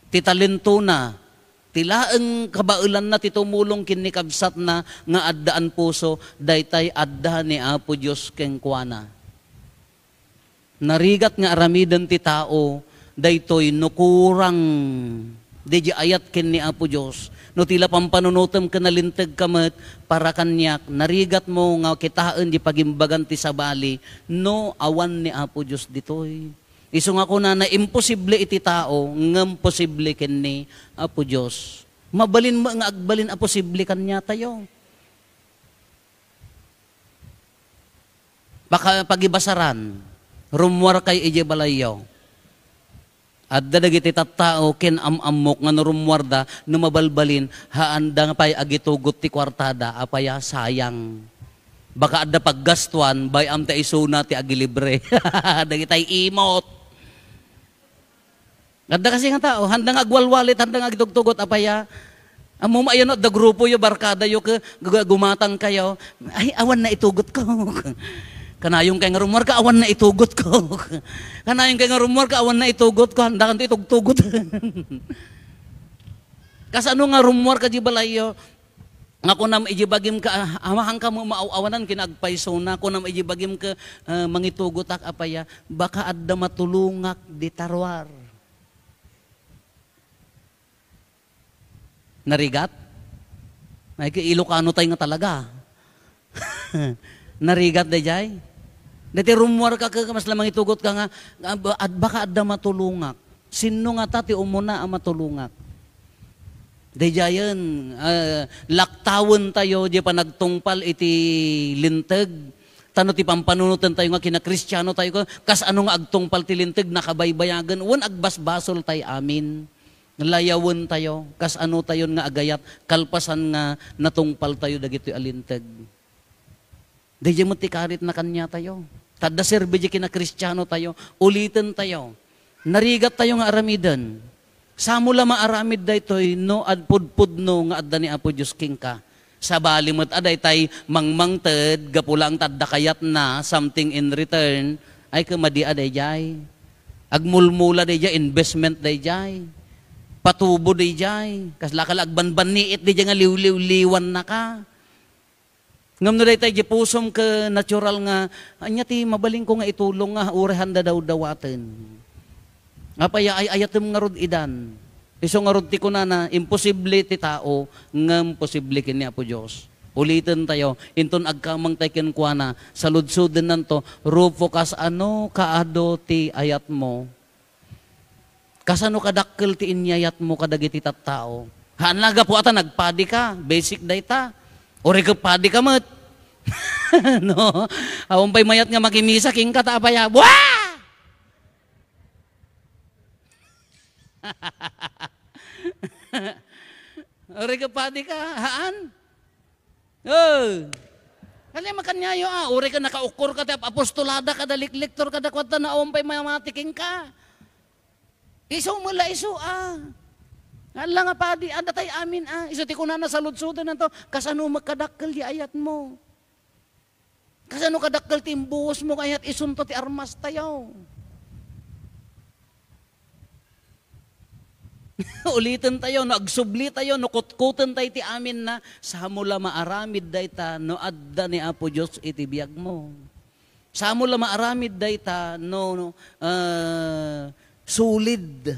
ti talentona, ti laeng kabaelanna ti tumulong ken ni kabsatna nga addaan puso, daytay adda ni Apo Dios kenkuana. Narigat nga aramiden ti tao daytoy no kurang daydi ayat ken ni Apo Dios. No ti la pampanunotem ken nalinteg ka met para kaniak, narigat mo nga kitaen di pagimbagan ti sabali no awan ni Apo Dios ditoy. Isu nga kunana, imposible iti tao, ngem posible ken ni Apo Dios. Mabalin met nga agbalin a posible kaniatayo. Baka pagibasaran, rummuarkayo idiay balayyo. Adda dagiti tattao ken am-ammok nga no rummuarda, no mabalbalin, haanda pay agitugot ti kuartada, apay a, sayang. Baka adda paggastuan, bay-am ta isuna ti agilibre. Dagitay imot. Adda kasi nga tao, handa nga agwalwalit, handa nga agtugtugot, apay a, ammom ayan no, adda grupoyo, barkadayo, ke, gu-, gumatang kayo, "Ay, awan na itugot ko." Kanayon kay nga rummuar ka, "Awan na itugot ko." Kanayon kay nga rummuar ka, "Awan na itugot ko." Handa kanto itugtugot. Kasano nga rummuar ka di balayyo? Nga kunam iji bagim ka, ah, amahan ka mo maaw-awanan ken agpaysona, kunam iji bagim ka, ah, mangitugotak, apay a, baka adda matulongak dita ruar. Narigat? Ay, ki-, Ilocano tay nga talaga. Narigat dayjay? Daytoy rummuar ka, ka, ka, mas lamang itugot ka nga, nga, ba-, ad-, baka adda matulongak. Sinno ngata ti umuna a matulongak? Dayjayen, ah, laktawen tayo, di panagtungpal iti linteg. Tano ti pampanunoten tayo nga kinakristiano tayo, ka-, kas ano nga agtungpal ti linteg, nakabaybayagen, wen agbasbasol tayo amin. Layawen tayo, kas ano tayon nga agayat, kalpasan nga natungpal tayo dagitoy a linteg. Daydiay met ti karitna kaniatayo. Ta adda serbi di kinakristiano tayo, uliten tayo. Narigat tayo nga aramiden. Samo la maaramid daytoy no ad-, pudpudno nga adda ni Apo Dios kenka. Sabali met a daytay mangmangted, gapu laeng ta adda kayatna, something in return, ay kemadi a dayjay. Agmulmula dayjay, investment dayjay. Patubo dayjay. Kasla ka la agbanbanniit dayjay nga liwliwliwannaka. Ngem no daytay di pusom ket natural nga, ania ti mabalinko nga itulong nga uray handa dawdawaten? Apay a ay-ayatem ngarud idan? Isu ngarud ti kunana, imposible ti tao, ngem posible ken ni Apo Dios. Uliten tayo, inton agkamang tay kenkuana, saludsodennanto, Rufo, kasano kaado ti ayatmo? Kasano kadakkel ti inyayatmo kadagiti tattao? Haan la gapu ta nagpadi ka, basic dayta. Uray ket padi ka met. No? Awan pay mayat nga makimisa kenka ta apay a, "Bua!" Uray ket padi ka, haan? Oh. Kanya makanyayo, ah, uray ket nakaukkor ka ti ap-, apostolada kada leklektor kada kuadta, awan pay mamati kenka. Isu met la isu, ah. Haan la nga padi, adda tay amin, ah. Isu ti kunana saludsodennanto, kasano met kadakkel ti ayatmo? Kasano kadakkel ti imbuosmo nga ayat, isunto ti armas tayo? Uliten tayo, no agsubli tayo, no kutkoten tayo ti aminna, samo la maaramid dayta no adda ni Apo Dios iti biagmo. Samo la maaramid dayta no, no, ah, solid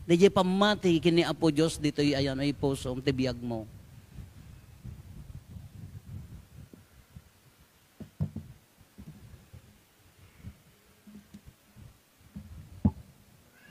daydiay pammati ken ni Apo Dios ditoy ayan, ay pusom, ti biagmo.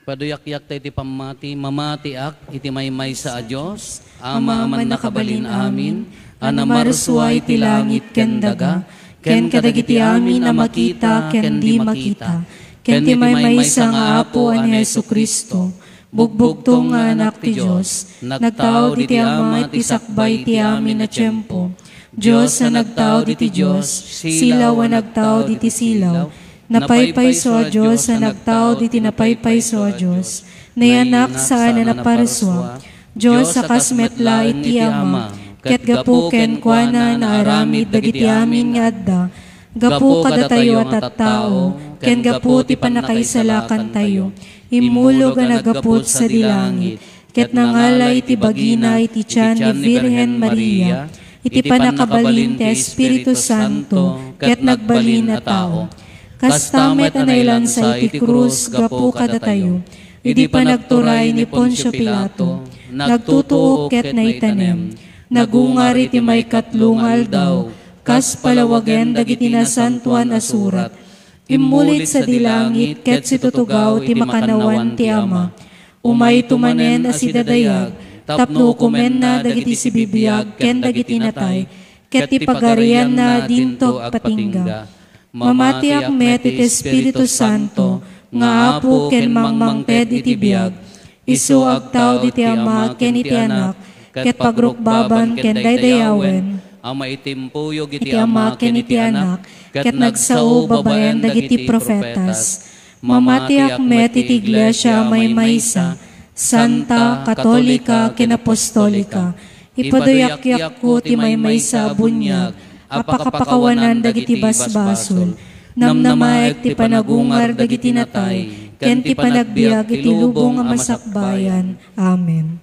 Paduyakyak tayo ti pammati, mamatiak iti maymaysa a Dios, Ama a mannakabalin amin, a namarsua iti langit ken daga, ken kadagiti amin a makita ken di makita, ken ti maymaysa nga Apo a ni Jesu-Cristo, bugbugtong nga Anak ti Dios, nagtao diti Ama iti sakbay ti amin a tiempo. Dios a nagtao diti Dios, silaw a nagtao diti silaw, napaypayso a Dios a nagtao diti napaypayso a Dios, nayanak saan a naparsua, Dios a kas met laeng iti Ama, ket gapu kenkuana naaramid dagiti amin nga adda, gapu kadatayo a tattao, ken gapu ti pannakaisalakantayo, immulog a naggapu sadi langit, ket nangala iti bagina iti tian ni Birhen Maria, iti pannakabalin ti Espiritu Santo, ket nagbalin a tao. Kasta met a nailansa iti krus gapu kadatayo, idi panagturay ni Poncio Pilato, nagtutuok ket naitanem, nagungar iti maikatlo nga aldaw, kas palawagen dagiti Nasantoan a Surat, immulit sadi langit ket situtugaw iti makannawan ti Ama. Umayto manen a sidadayag tapno ukomenna dagiti sibibiag ken dagiti natay, ket ti pagarianna dinto agpatingga. Mamatiak met iti Espiritu Santo nga Apo ken mangmangted iti biag, isu agtao diti Ama ken iti Anak, ket pagrukbaban ken daydayawen a maitimpuyog iti Ama ken iti Anak, ket nagsao babaen dagiti profetas. Mamatiak met iti Iglesia a maymaysa, santa, katolika, ken apostolika. Ipaduyakyak ko ti maymaysa a buniag a pakapakawanan dagiti basbasol. Namnamaek ti panagungar dagiti natay, ken ti panagbiag iti lubong a masakbayan. Amen.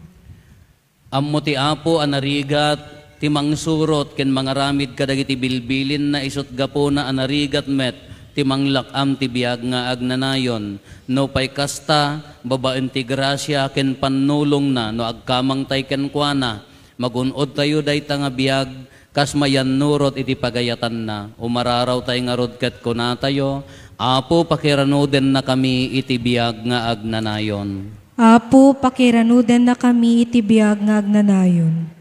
Ammo ti Apo a narigat ti mangsurot ken mangaramid kadagiti bilbilinna, isut' gapuna a narigat met ti manglak-am ti biag nga agnanayon. Nupay kasta, babaen ti grasia ken pannulongna, no agkamangtay kenkuana, magun-odtayo dayta nga biag kas mayannurot iti pagayatanna. Umararawtay ngarud ket kunatayo, Apo, pakiranudennakami iti biag nga agnanayon. Apo, pakiranudennakami iti biag nga agnanayon.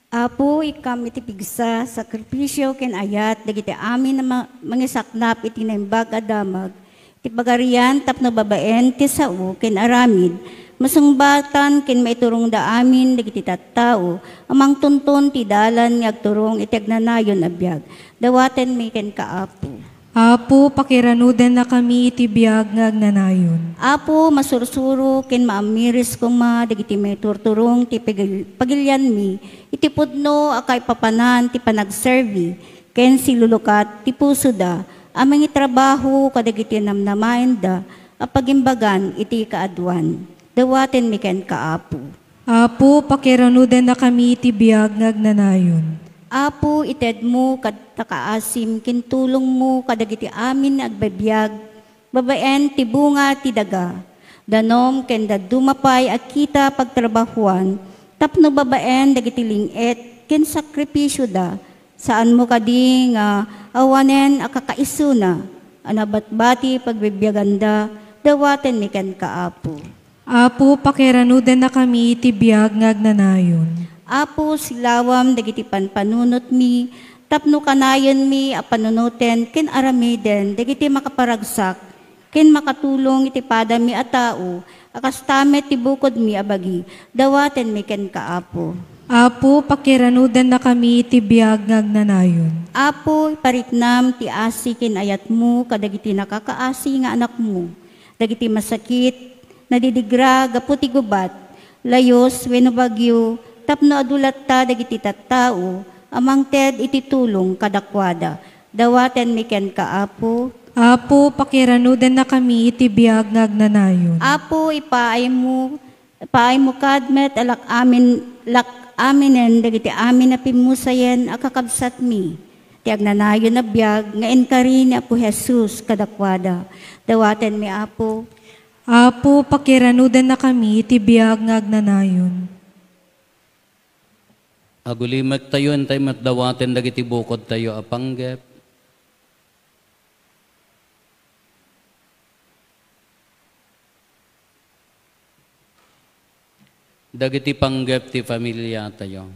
Apo, ikkam iti pigsa, sakripisio, ken ayat dagiti amin a ma-, mangisaknap iti Naimbag a Damag ti Pagarian tapno babaen ti sao ken aramid, masungbatan ken maiturongda amin dagiti tattao a mangtunton ti dalan nga agturong iti agnanayon a biag. Dawatenmi kenka, Apo. Apo, pakiranudennakami iti biag nga agnanayon. Apo, masursuro ken maamiris koma dagiti maiturturong ti pagil-, pagilianmi iti pudno a kaipapanan ti panagserbi ken silulukat ti pusoda a mangitrabaho kadagiti namnamaenda a pagimbagan iti kaaduan. Dawatenmi kenka, Apo. Apo, pakiranudennakami iti biag nga agnanayon. Apo, itedmo kad-, ta kaasim ken tulongmo kadagiti amin nga agbibiag babaen ti bunga ti daga. Danum ken dadduma pay a kita pagtrabahuan tapno babaen dagiti ling-et ken sakrifisioda. Saanmo kadi nga awanen a kakaisuna a nabatbati pagbibiaganda? Dawatenmi kenka, Apo. Apo, pakiranudennakami iti biag nga agnanayon. Apo, silawam dagiti panpanunotmi tapno kanayonmi a panunoten ken aramiden dagiti makaparagsak ken makatulong iti padami a tao a kasta met ti bukodmi a bagi. Dawatenmi kenka, Apo. Apo, pakiranudennakami iti biag nga agnanayon. Apo, ipariknam ti asi ken ayatmo kadagiti nakakaasi nga anakmo, dagiti masakit, nadidigra gapu ti gubat, layus wenno bagyo, tapno adu latta dagiti tattao a mangted iti tulong kadakuada. Dawatenmi kenka, Apo. Apo, pakiranudennakami iti biag nga agnanayon. Apo, ipaaymo, ipaaymo kad met a lak-amin-, lak-aminen dagiti amin a pimmusayen a kakabsatmi ti agnanayon a biag nga inkari ni Apo Jesus kadakuada. Dawatenmi, Apo. Apo, pakiranudennakami iti biag nga agnanayon. Agulimektayo, intay met dawaten dagiti bukodtayo a panggep. Dagiti panggep ti familiatayo.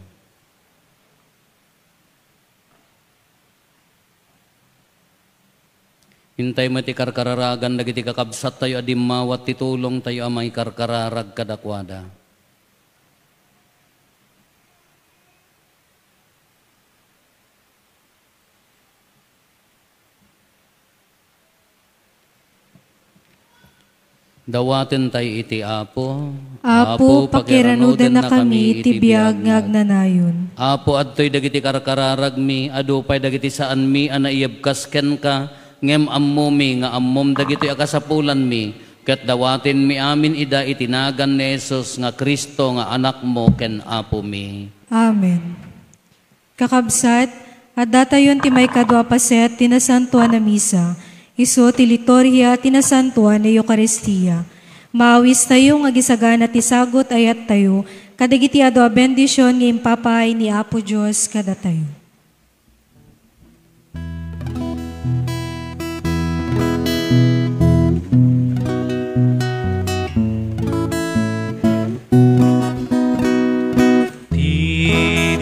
Intay met ikarkararagan dagiti kakabsattayo a dimmawat ti tulongtayo a mangikarkararag kadakuada. Dawatentay iti Apo. Apo, pakiranudennakami iti biag nga agnanayon. Apo, adtoy dagiti karkararagmi, adu pay dagiti saanmi a naiyebkas kenka, ngem ammomi nga ammom dagitoy a kasapulanmi, ket dawatenmi amin ida iti nagan ni Jesus nga Cristo nga Anakmo ken Apomi. Amen. Kakabsat, addatayon ti maikadua a paset ti Nasantoan a Misa, isu ti liturhia ti Nasantoan a Eukaristia. Maawistayo nga agisagana ti sagut a ayattayo kadagiti adu a bendision nga impapaay ni Apo Dios kadatayo. Ti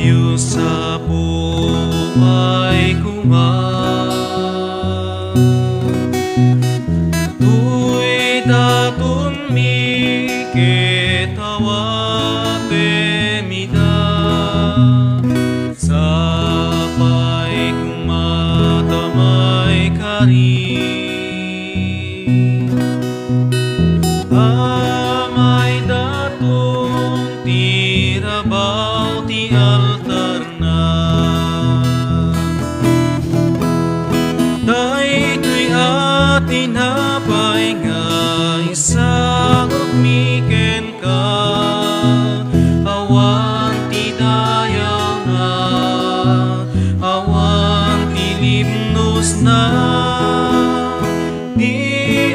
Dios Apo pay koma, toy datonmi ket awatem ida, sapay koma ta maikari. Amay daton ti rabaw ti altarna. Daytoy a tinapay nga isagutmi kenka, awan ti dayawna, awan ti libnosna. Ti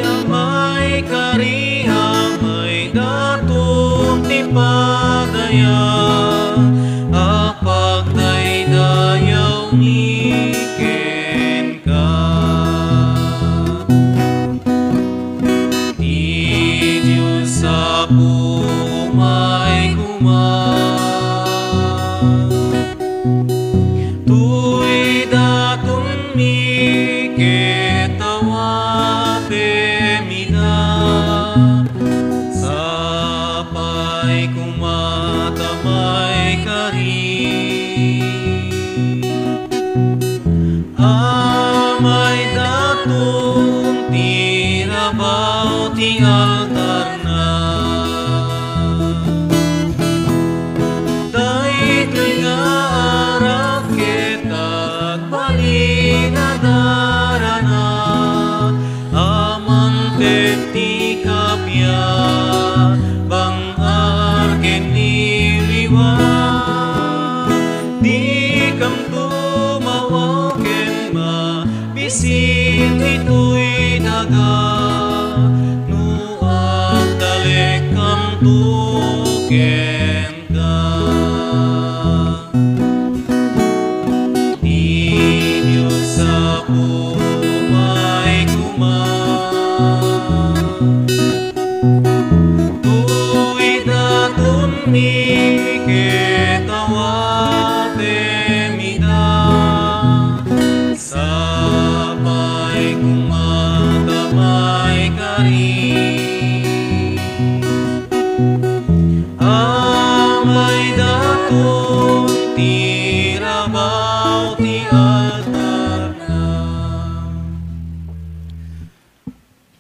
Amay kari, Amay daton ti padaya a pagdaydayawmi kenka. Ti Dios Apo umay koma. Toy datonmi ket awatem ida, sapay koma ta maikari. Amay daton ti rabaw ti altarna. Daytoy nga arak ket agbalin a darana, a mangted ti kappia, bang-ar ken ni liwat. Dikam tumawaw ken mabisin ditoy daga. No adda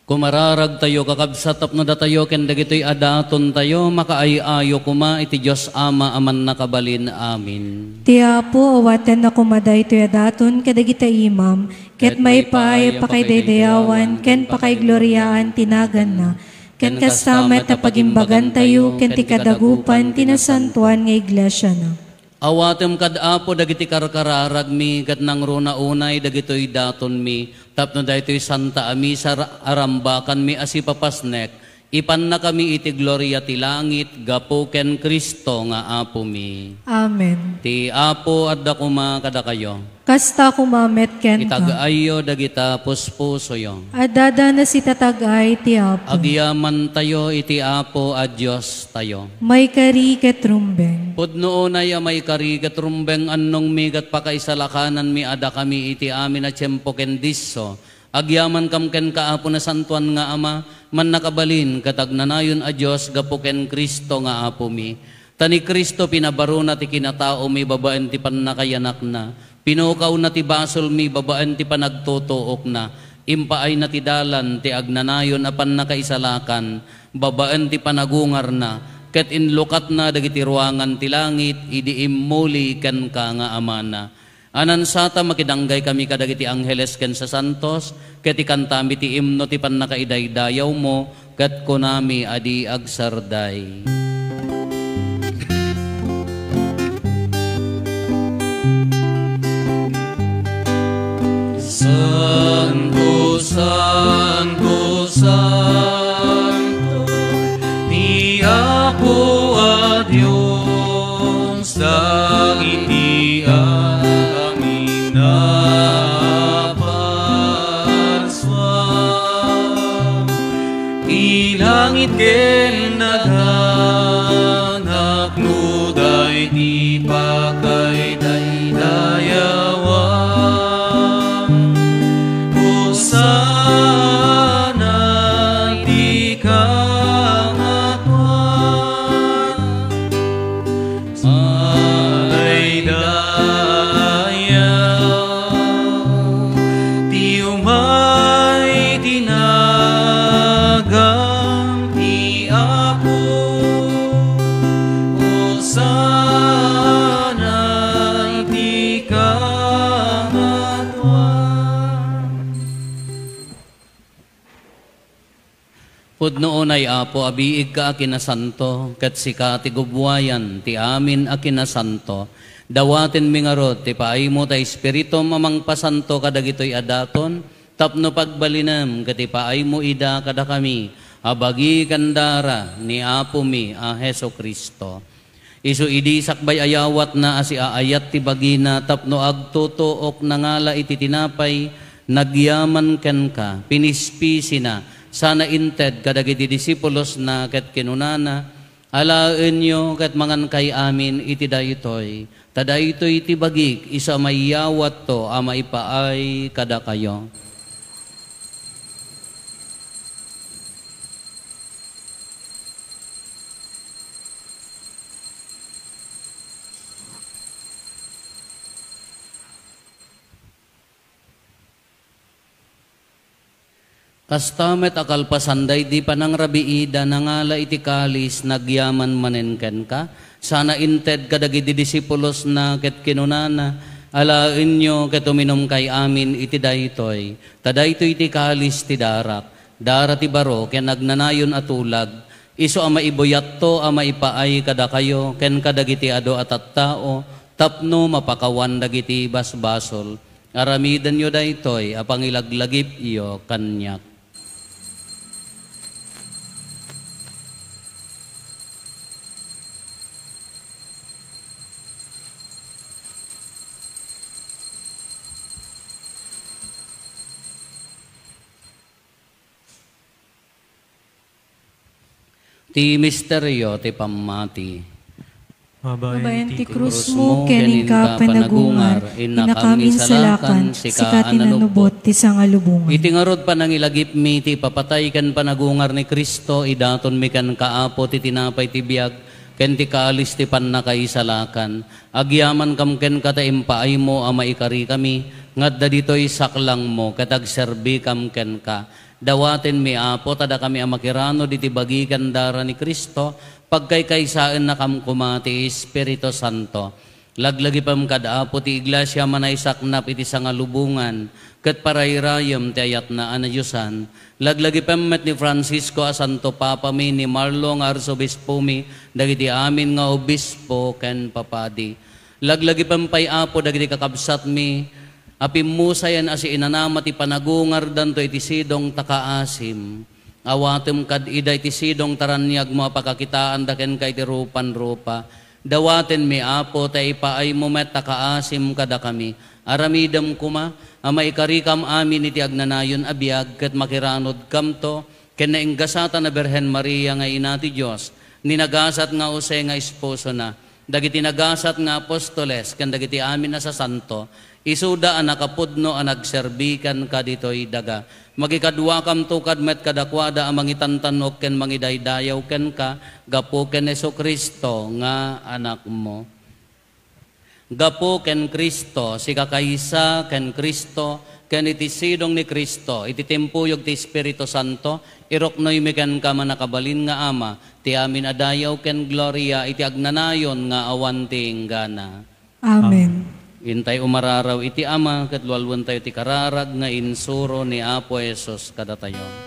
Kumararagtayo, kakabsat, tapno datayo ken dagitoy a datontayo makaay-ayo koma iti Dios Ama a Mannakabalin. Amen. Ti Apo, awatenna koma daytoy a daton kadagita imam, ket maipaay a pakaidaydayawan ken pakaigloriaan ti naganna, ken kasta met a pagimbagantayo ken ti kadagupan ti nasantoan nga iglesiana. Awatem kad Apo dagiti karkararagmi ket nangruna unay dagitoy datonmi, tapno daytoy Santa a Misa ra-, a rambakanmi a sipapasnek, ipannakami iti gloria ti langit gapu ken Cristo nga Apomi. Amen. Ti Apo adda koma kadakayo. Kasta koma met kenka. Itag-ayyo dagita puspusoyo. Adda na sitatag-ay ti Apo. Agyamantayo iti Apo a Diostayo. Maikari ket rumbeng. Pudno unay a maikari ket rumbeng, annongmi ket pakaisalakananmi a dakami iti amin a tiempo ken disso. Agyamankam kenka, Apo Nasantoan nga Ama, mannakabalin ket agnanayon a Dios gapu ken Cristo nga Apomi. Ta ni Cristo pinabarona ti kinataomi babaen ti pannakayanakna. Pinukawna ti basolmi babaen ti panagtutuokna. Impaayna ti dalan ti agnanayon a pannakaisalakan babaen ti panagungarna, ket inlukatna dagiti ruangan ti langit idi immuli kenka nga Amana. Anansata, makidanggay kami kadagiti angheles ken sasantos, ket ikantami ti imno ti pannakaidaydayawmo, ket kunami a di agsarday. Santo, santo, santo, ti Apo a Dios. Dagiti amin a parsua, ti langit ken naganakluday ti pakaidaydayawan. Hosanna iti kangatoan. Adaydayaw ti umay ti nagan ti Apo. Hosanna iti kangatoan. Pudno unay, Apo, a biigka a kinasanto, ket sika ti gubbuayan ti amin a kinasanto. Dawatenmi ngarud ti paaymo ta Espiritum a mangpasanto kadagitoy a daton, tapno pagbalinem ket ipaaymo ida kadakami a bagi ken dara ni Apomi a Jesu-Cristo. Isu idi sakbay a yawatna a siaayat ti bagina tapno agtutuok nangala iti tinapay, nagyaman kenka, pinispisina, sana inted kadagiti disipulosna ket kinunana, "Alaenyo ket mangankay amin iti daytoy, ta daytoy ti bagik, isu a maiyawatto a maipaay kadakayo." Kasta met a kalpasan daydi panangrabiida, nangala iti kalis, nagyaman manen kenka, sana inted kadagiti disipulosna ket kinunana, "Alaenyo ket uminumkay amin iti daytoy, ta daytoy ti kalis ti darak, dara ti baro ken agnanayon a tulag, isu a maibuyatto a maipaay kadakayo ken kadagiti adu a tattao tapno mapakawan dagiti basbasol." Aramidenyo daytoy a pangilaglagipyo kaniak. Ti misterio ti pammati. Babaen ti krusmo ken inka panagungar, innakami insalakan, sika ti nanubot ti sangalubongan. Iti ngarud panangilagipmi ti ipapatay ken panagungar ni Cristo, idatonmi kenka, Apo, ti tinapay ti biag ken ti kalis ti pannakaisalakan. Agyamankam kenka ta impaaymo a maikarikami, nga adda ditoy saklangmo ket agserbikam kenka. Dawatenmi, Apo, ta dakami a makiranod iti bagi ken dara ni Cristo, pagkaykaysaennakam koma ti Espiritu Santo. Laglagipem kad Apo ti Iglesia a manaysaknap iti sangalubongan ket parayrayem ti ayatna a nadiosan. Laglagipem met ni Francisco a Santo Papami, ni Marlo nga Arsobispomi, dagiti amin nga obispo ken papadi. Laglagipem pay, Apo, dagiti kakabsatmi a pimmusayen a siinanama ti panagungardanto iti sidong ta kaasim. Awatem kad ida iti sidong ta raniagmo a pakakitaanda kenka iti rupanrupa. Dawatenmi, Apo, ta ipaaymo met ta kaasim kadakami. Aramidem koma a maikarikam amin iti agnanayon a biag ket makiranodkamto ken nainggasatan a Birhen Maria nga Ina ti Dios, ni nagasat nga Jose nga esposona, dagiti nagasat nga apostoles ken dagiti amin a sasanto, isuda a nakapudno a nagserbi kenka ditoy daga. Makikaduakamto kad met kadakuada a mangitantanok ken mangidaydayaw kenka gapu ken Jesu-Cristo nga Anakmo. Gapu ken Cristo, sika kaysa ken Cristo, ken iti sidong ni Cristo, iti timpuyog ti Espiritu Santo, iruknoymi kenka, Mannakabalin nga Ama, ti amin a dayaw ken gloria iti agnanayon nga awan ti inggana. Amen. Intay umararaw iti Ama, ket lualuentayo ti kararag nga insuro ni Apo Jesus kadatayo.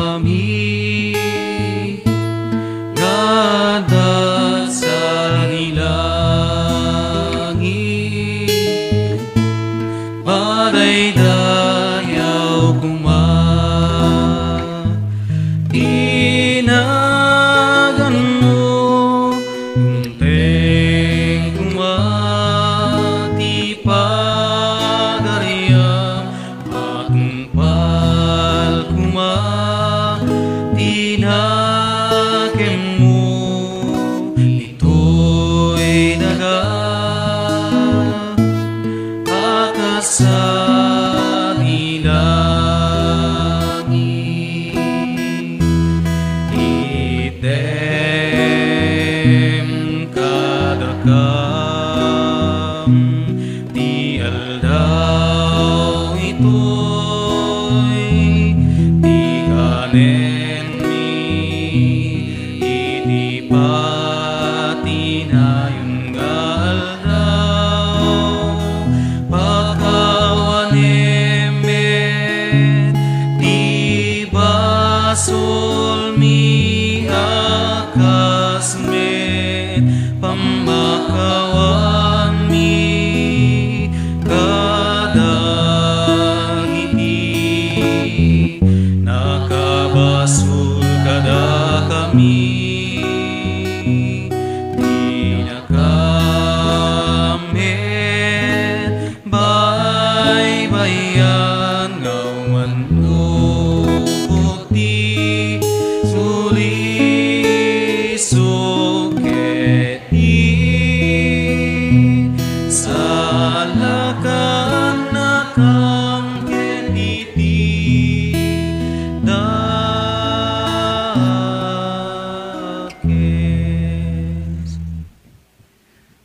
Amami, nga adda sadi langit, madaydayaw koma ti naganmo, dumteng koma ti pagariam, matungpal koma ti nakemmo ditoy daga a kas sadi langit. Itdem kadakam ti aldaw itoy, ti kanenmi iti patinayon nga aldaw. Pakawanem met ti basolmi a kas met pammakawanmi kadagiti nakabasol kadakami. Dinakam met baybay-an nga umannobot ti sulisog ket isalakannakam ket iti dakes.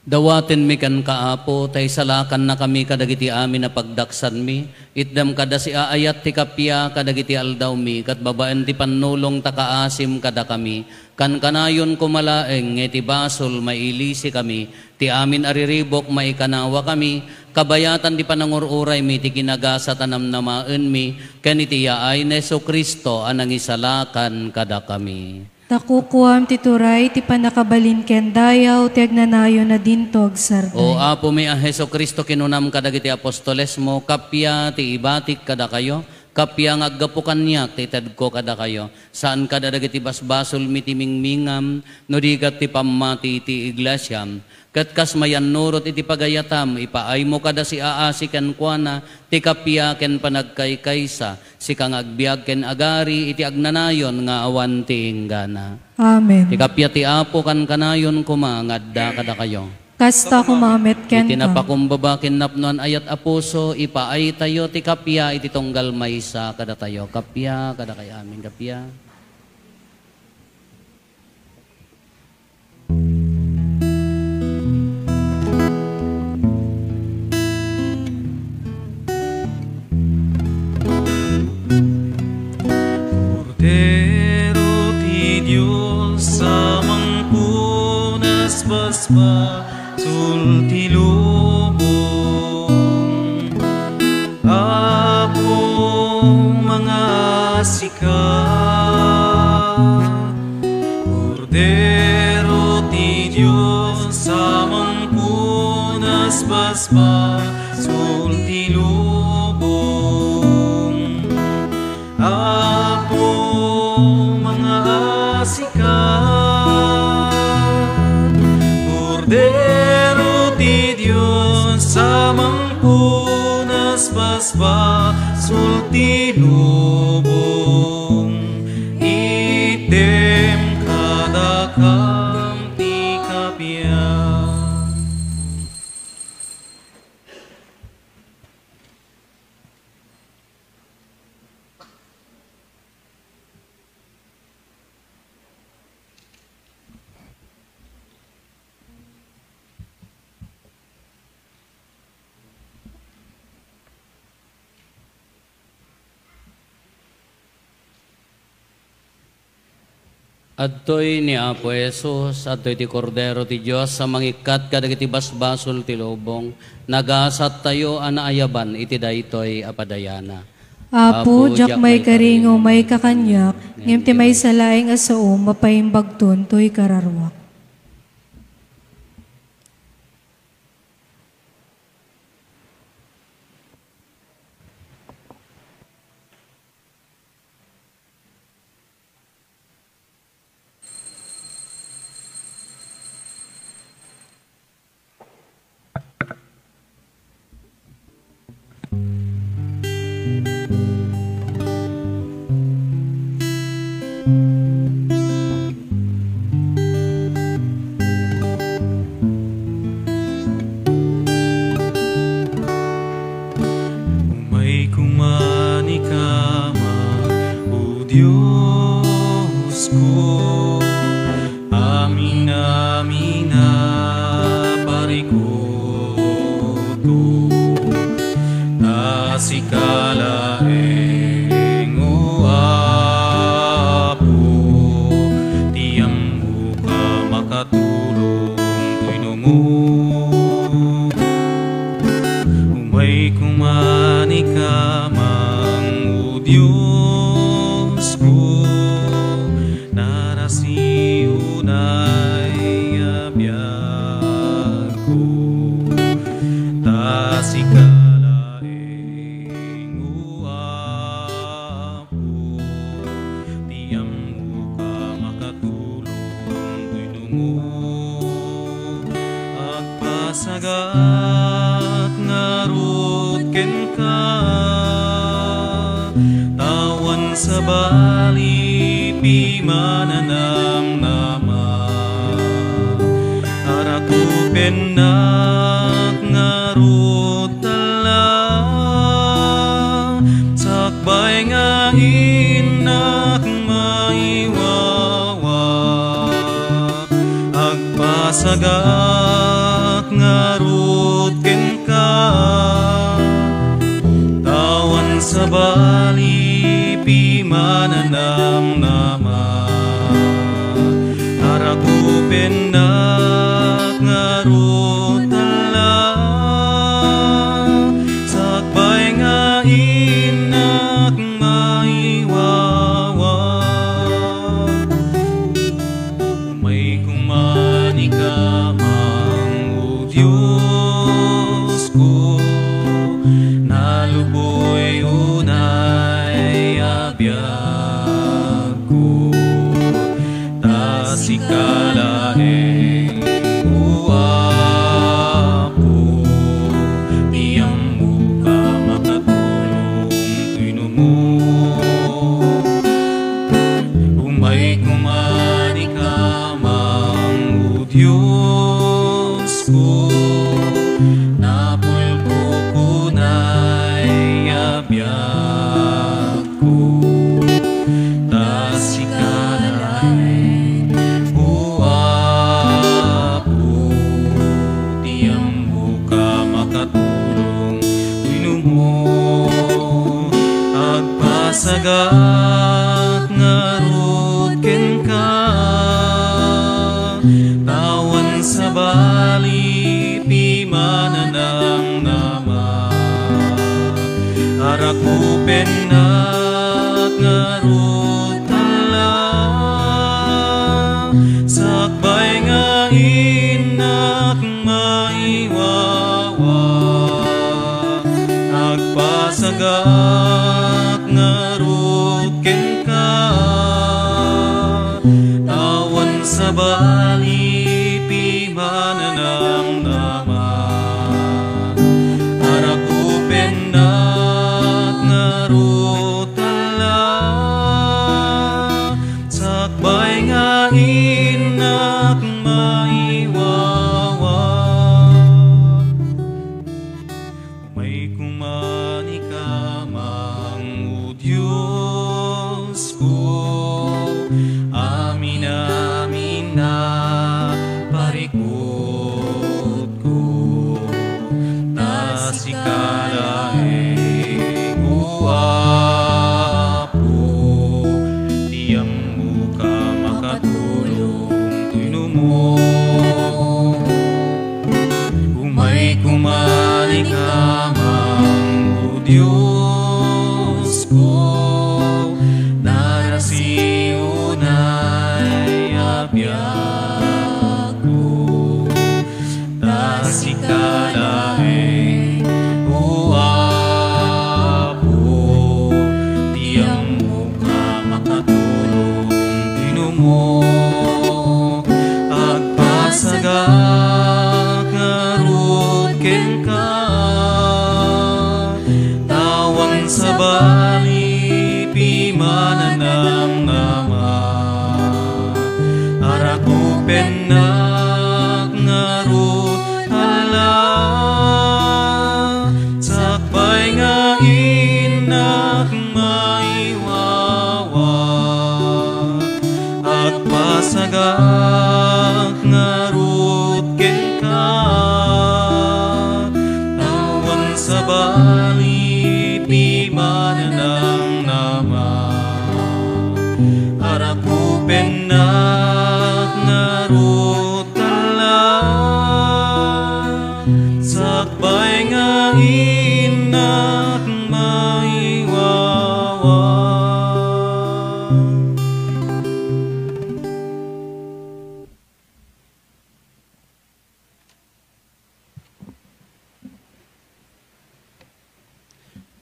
Dawatenmi kenka, Apo, ta isalakannakami kadagiti amin a pagdaksanmi. Itdem kad a siaayat ti kappia kadagiti aldawmi, ket babaen ti pannulong ta kaasim kadakami. Kankanayon koma laeng nga iti basol mailisikami, ti amin a riribuk maikanawakami, kabayatan ti panangur-uraymi ti kinagasat a namnamaenmi, ken iti yaay ni Jesu-Cristo a nangisalakan kadakami. Ta kukuam ti turay, ti pannakabalin ken dayaw ti agnanayon a dinto agsardeng. O Apomi a Jesu-Cristo, kinunam kadagiti apostolesmo, kappia ti ibatik kadakayo, kappia nga aggapu kaniak ti itedko kadakayo. Saan kad a dagiti basbasolmi ti mingmingam, no di ket ti pammati ti iglesiam. Ket kas mayannurot iti pagayatam, ipaaymo kad a siaasi kenkuana ti kappia ken panagkaykaysa, sika nga agbiag ken agari iti agnanayon nga awan ti inggana. Amen. Ti kappia ti Apo kankanayon koma nga adda kadakayo. Kasta koma met kenka. Iti napakumbaba ken napnoan a yat a puso, ipaaytayo ti kappia iti tunggal maysa kadatayo. Kappia, kadakay amin, kappia. Kordero ti Dios a mangpunas basbasul ti lubong, Apo, mangasika. Kordero ti Dios a mangpunas basbasul ti lubong, Apo, mangasika. Kordero ti Dios a mangpunas basbasul ti lubong, itdem kadakam ti kappia. Adtoy ni Apo Jesus, adtoy ti Kordero ti Dios a mangikkat kadagiti basbasol ti lubong. Nagasattayo a naayaban iti daytoy a padayana. Apo, diak maikari nga umay ka kaniak, ngem ti maysa laeng a sao mapaimbagton toy kararuak. Umayko manikama, O Diosko, amin-amin a parikutko, ta sika laeng, O Apo, ti ammoka makatulong toy numo. Umayko manikama, O Diosko, narasi unay a biagko, ta sika laeng, O Apo, ti ammoka makatulong toy numo. Agpasagat ngarud kenka, ta awan sabali pimananamnama. Arakupennak ngarud tala, sakbay nga innak maiwawa. Agpasagak ngarud kenka, ta awan sabali pimananamnama. Arakupennak ngarud tala, sakbay nga innak maiwawa. Umayko manikama, O Diosko, naluboy unay a biagko, ta sika laeng, O Apo, ti ammoka makatulong toy numo. Umayko manikama, O Diosko, ngarud kenka, ta awan sabali, pimananamnama. Arakupennak ngarud, ala, sakbay nga innak maiwawa. Agpasagak ngarud kenka, awan sabali, pimananamnama. Arakupennak ngarud, ala, sakbay nga innak maiwawa. Umayko man ikaman, O Diosko, amin-amin a parikutko, ta sika laeng, O Apo, ti ammoka makatulong wenno mo. Umayko man ikaman, O Diosko, narasi unay a biagko, ta sika laeng, O Apo, ti ammoka makatulong wenno mo. Agpasagak ngarud kenka, awan sabali, pimananamnama. Arakupennak ngarud, ala, sakbay nga innak maiwawa. Agpasagak ngarud kenka, awan sabali, pimananamnama. Arakupennak ngarud, ala, sakbay nga innak maiwawa.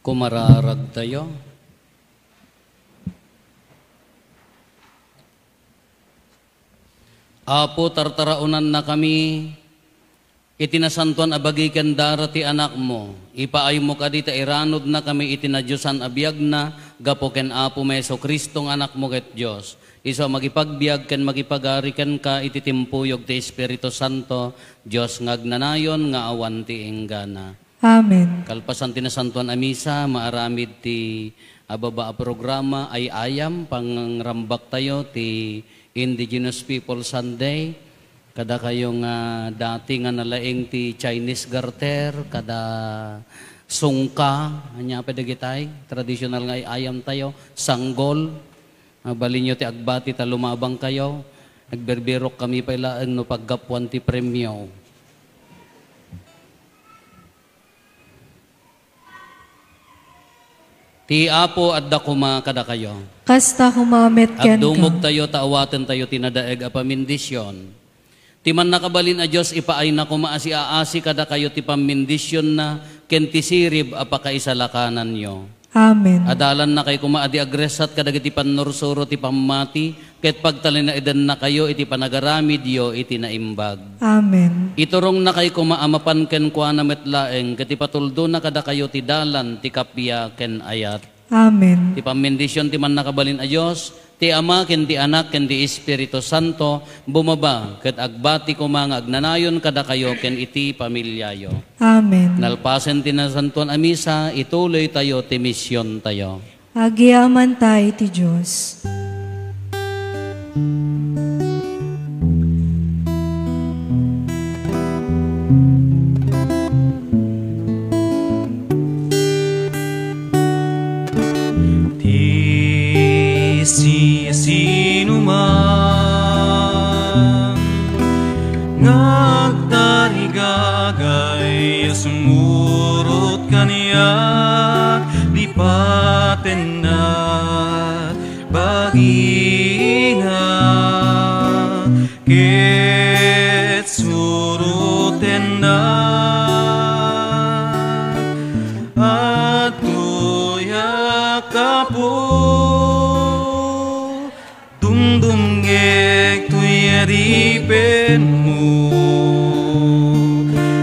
Kumararagtayo. Apo, tartaraonannakami iti nasantoan a bagi ken dara ti Anakmo. Ipaaymo kadi ta iranudnakami iti nadiosan a biagna gapu ken Apomi Jesu-Cristo nga Anakmo ket Dios. Isu a makipagbiag ken makipagari kenka iti timpuyog ti Espiritu Santo, Dios nga agnanayon nga awan ti inggana. Amen. Kalpasan ti nasantoan a misa, maaramid ti ababa a programa, ay-ayam, pangrambaktayo ti Indigenous People Sunday. Kadakayo nga dati nga nalaing ti Chinese garter, kada sungka, ania pay dagitay, traditional nga ay-ayamtayo, sanggol. Mabalinyo ti agbati ta lumabangkayo. Nagbirbirok kami pay laeng no paggapuan ti premio. Ti Apo adda koma kadakayo. Kasta koma met kenka. Agdumogtayo ta awatentayo ti nadaeg a pamindisyon. Ti Mannakabalin a Dios ipaayna koma a siaasi kadakayo ti pammindisionna ken ti sirib a pakaisalakananyo. Amen. Adalannakay koma a di agressat kadagiti pannursuro ti pammati, ket pagtalinaedennakayo iti panagaramidyo iti naimbag. Amen. Iturongnakay koma a mapan kenkuana met laeng, ket ipatuldona kadakayo ti dalan, ti kappia, ken ayat. Amen. Ti pammindision ti Mannakabalin a Dios, ti Ama, ken ti Anak, ken ti Espiritu Santo, bumaba ket agbati koma nga agnanayon kadakayo ken iti familiayo. Amen. Nalpasen ti nasantoan a misa, ituloytayo ti misiontayo. Agyamankami iti Dios. Ti man nga agtarigagay a sumurot kaniak, lipatennak bagina ket surotennak. Adtoyak, Apo, dumdumngek toy adipenmo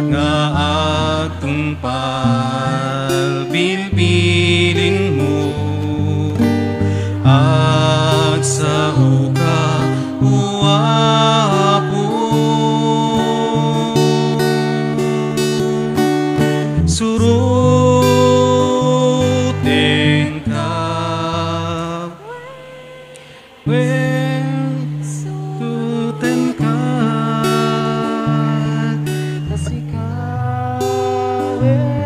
nga agtungpal bilbilinmo. Agsaoka, O Apo, surotenka. Wen, surotenka. Ta sika, wen,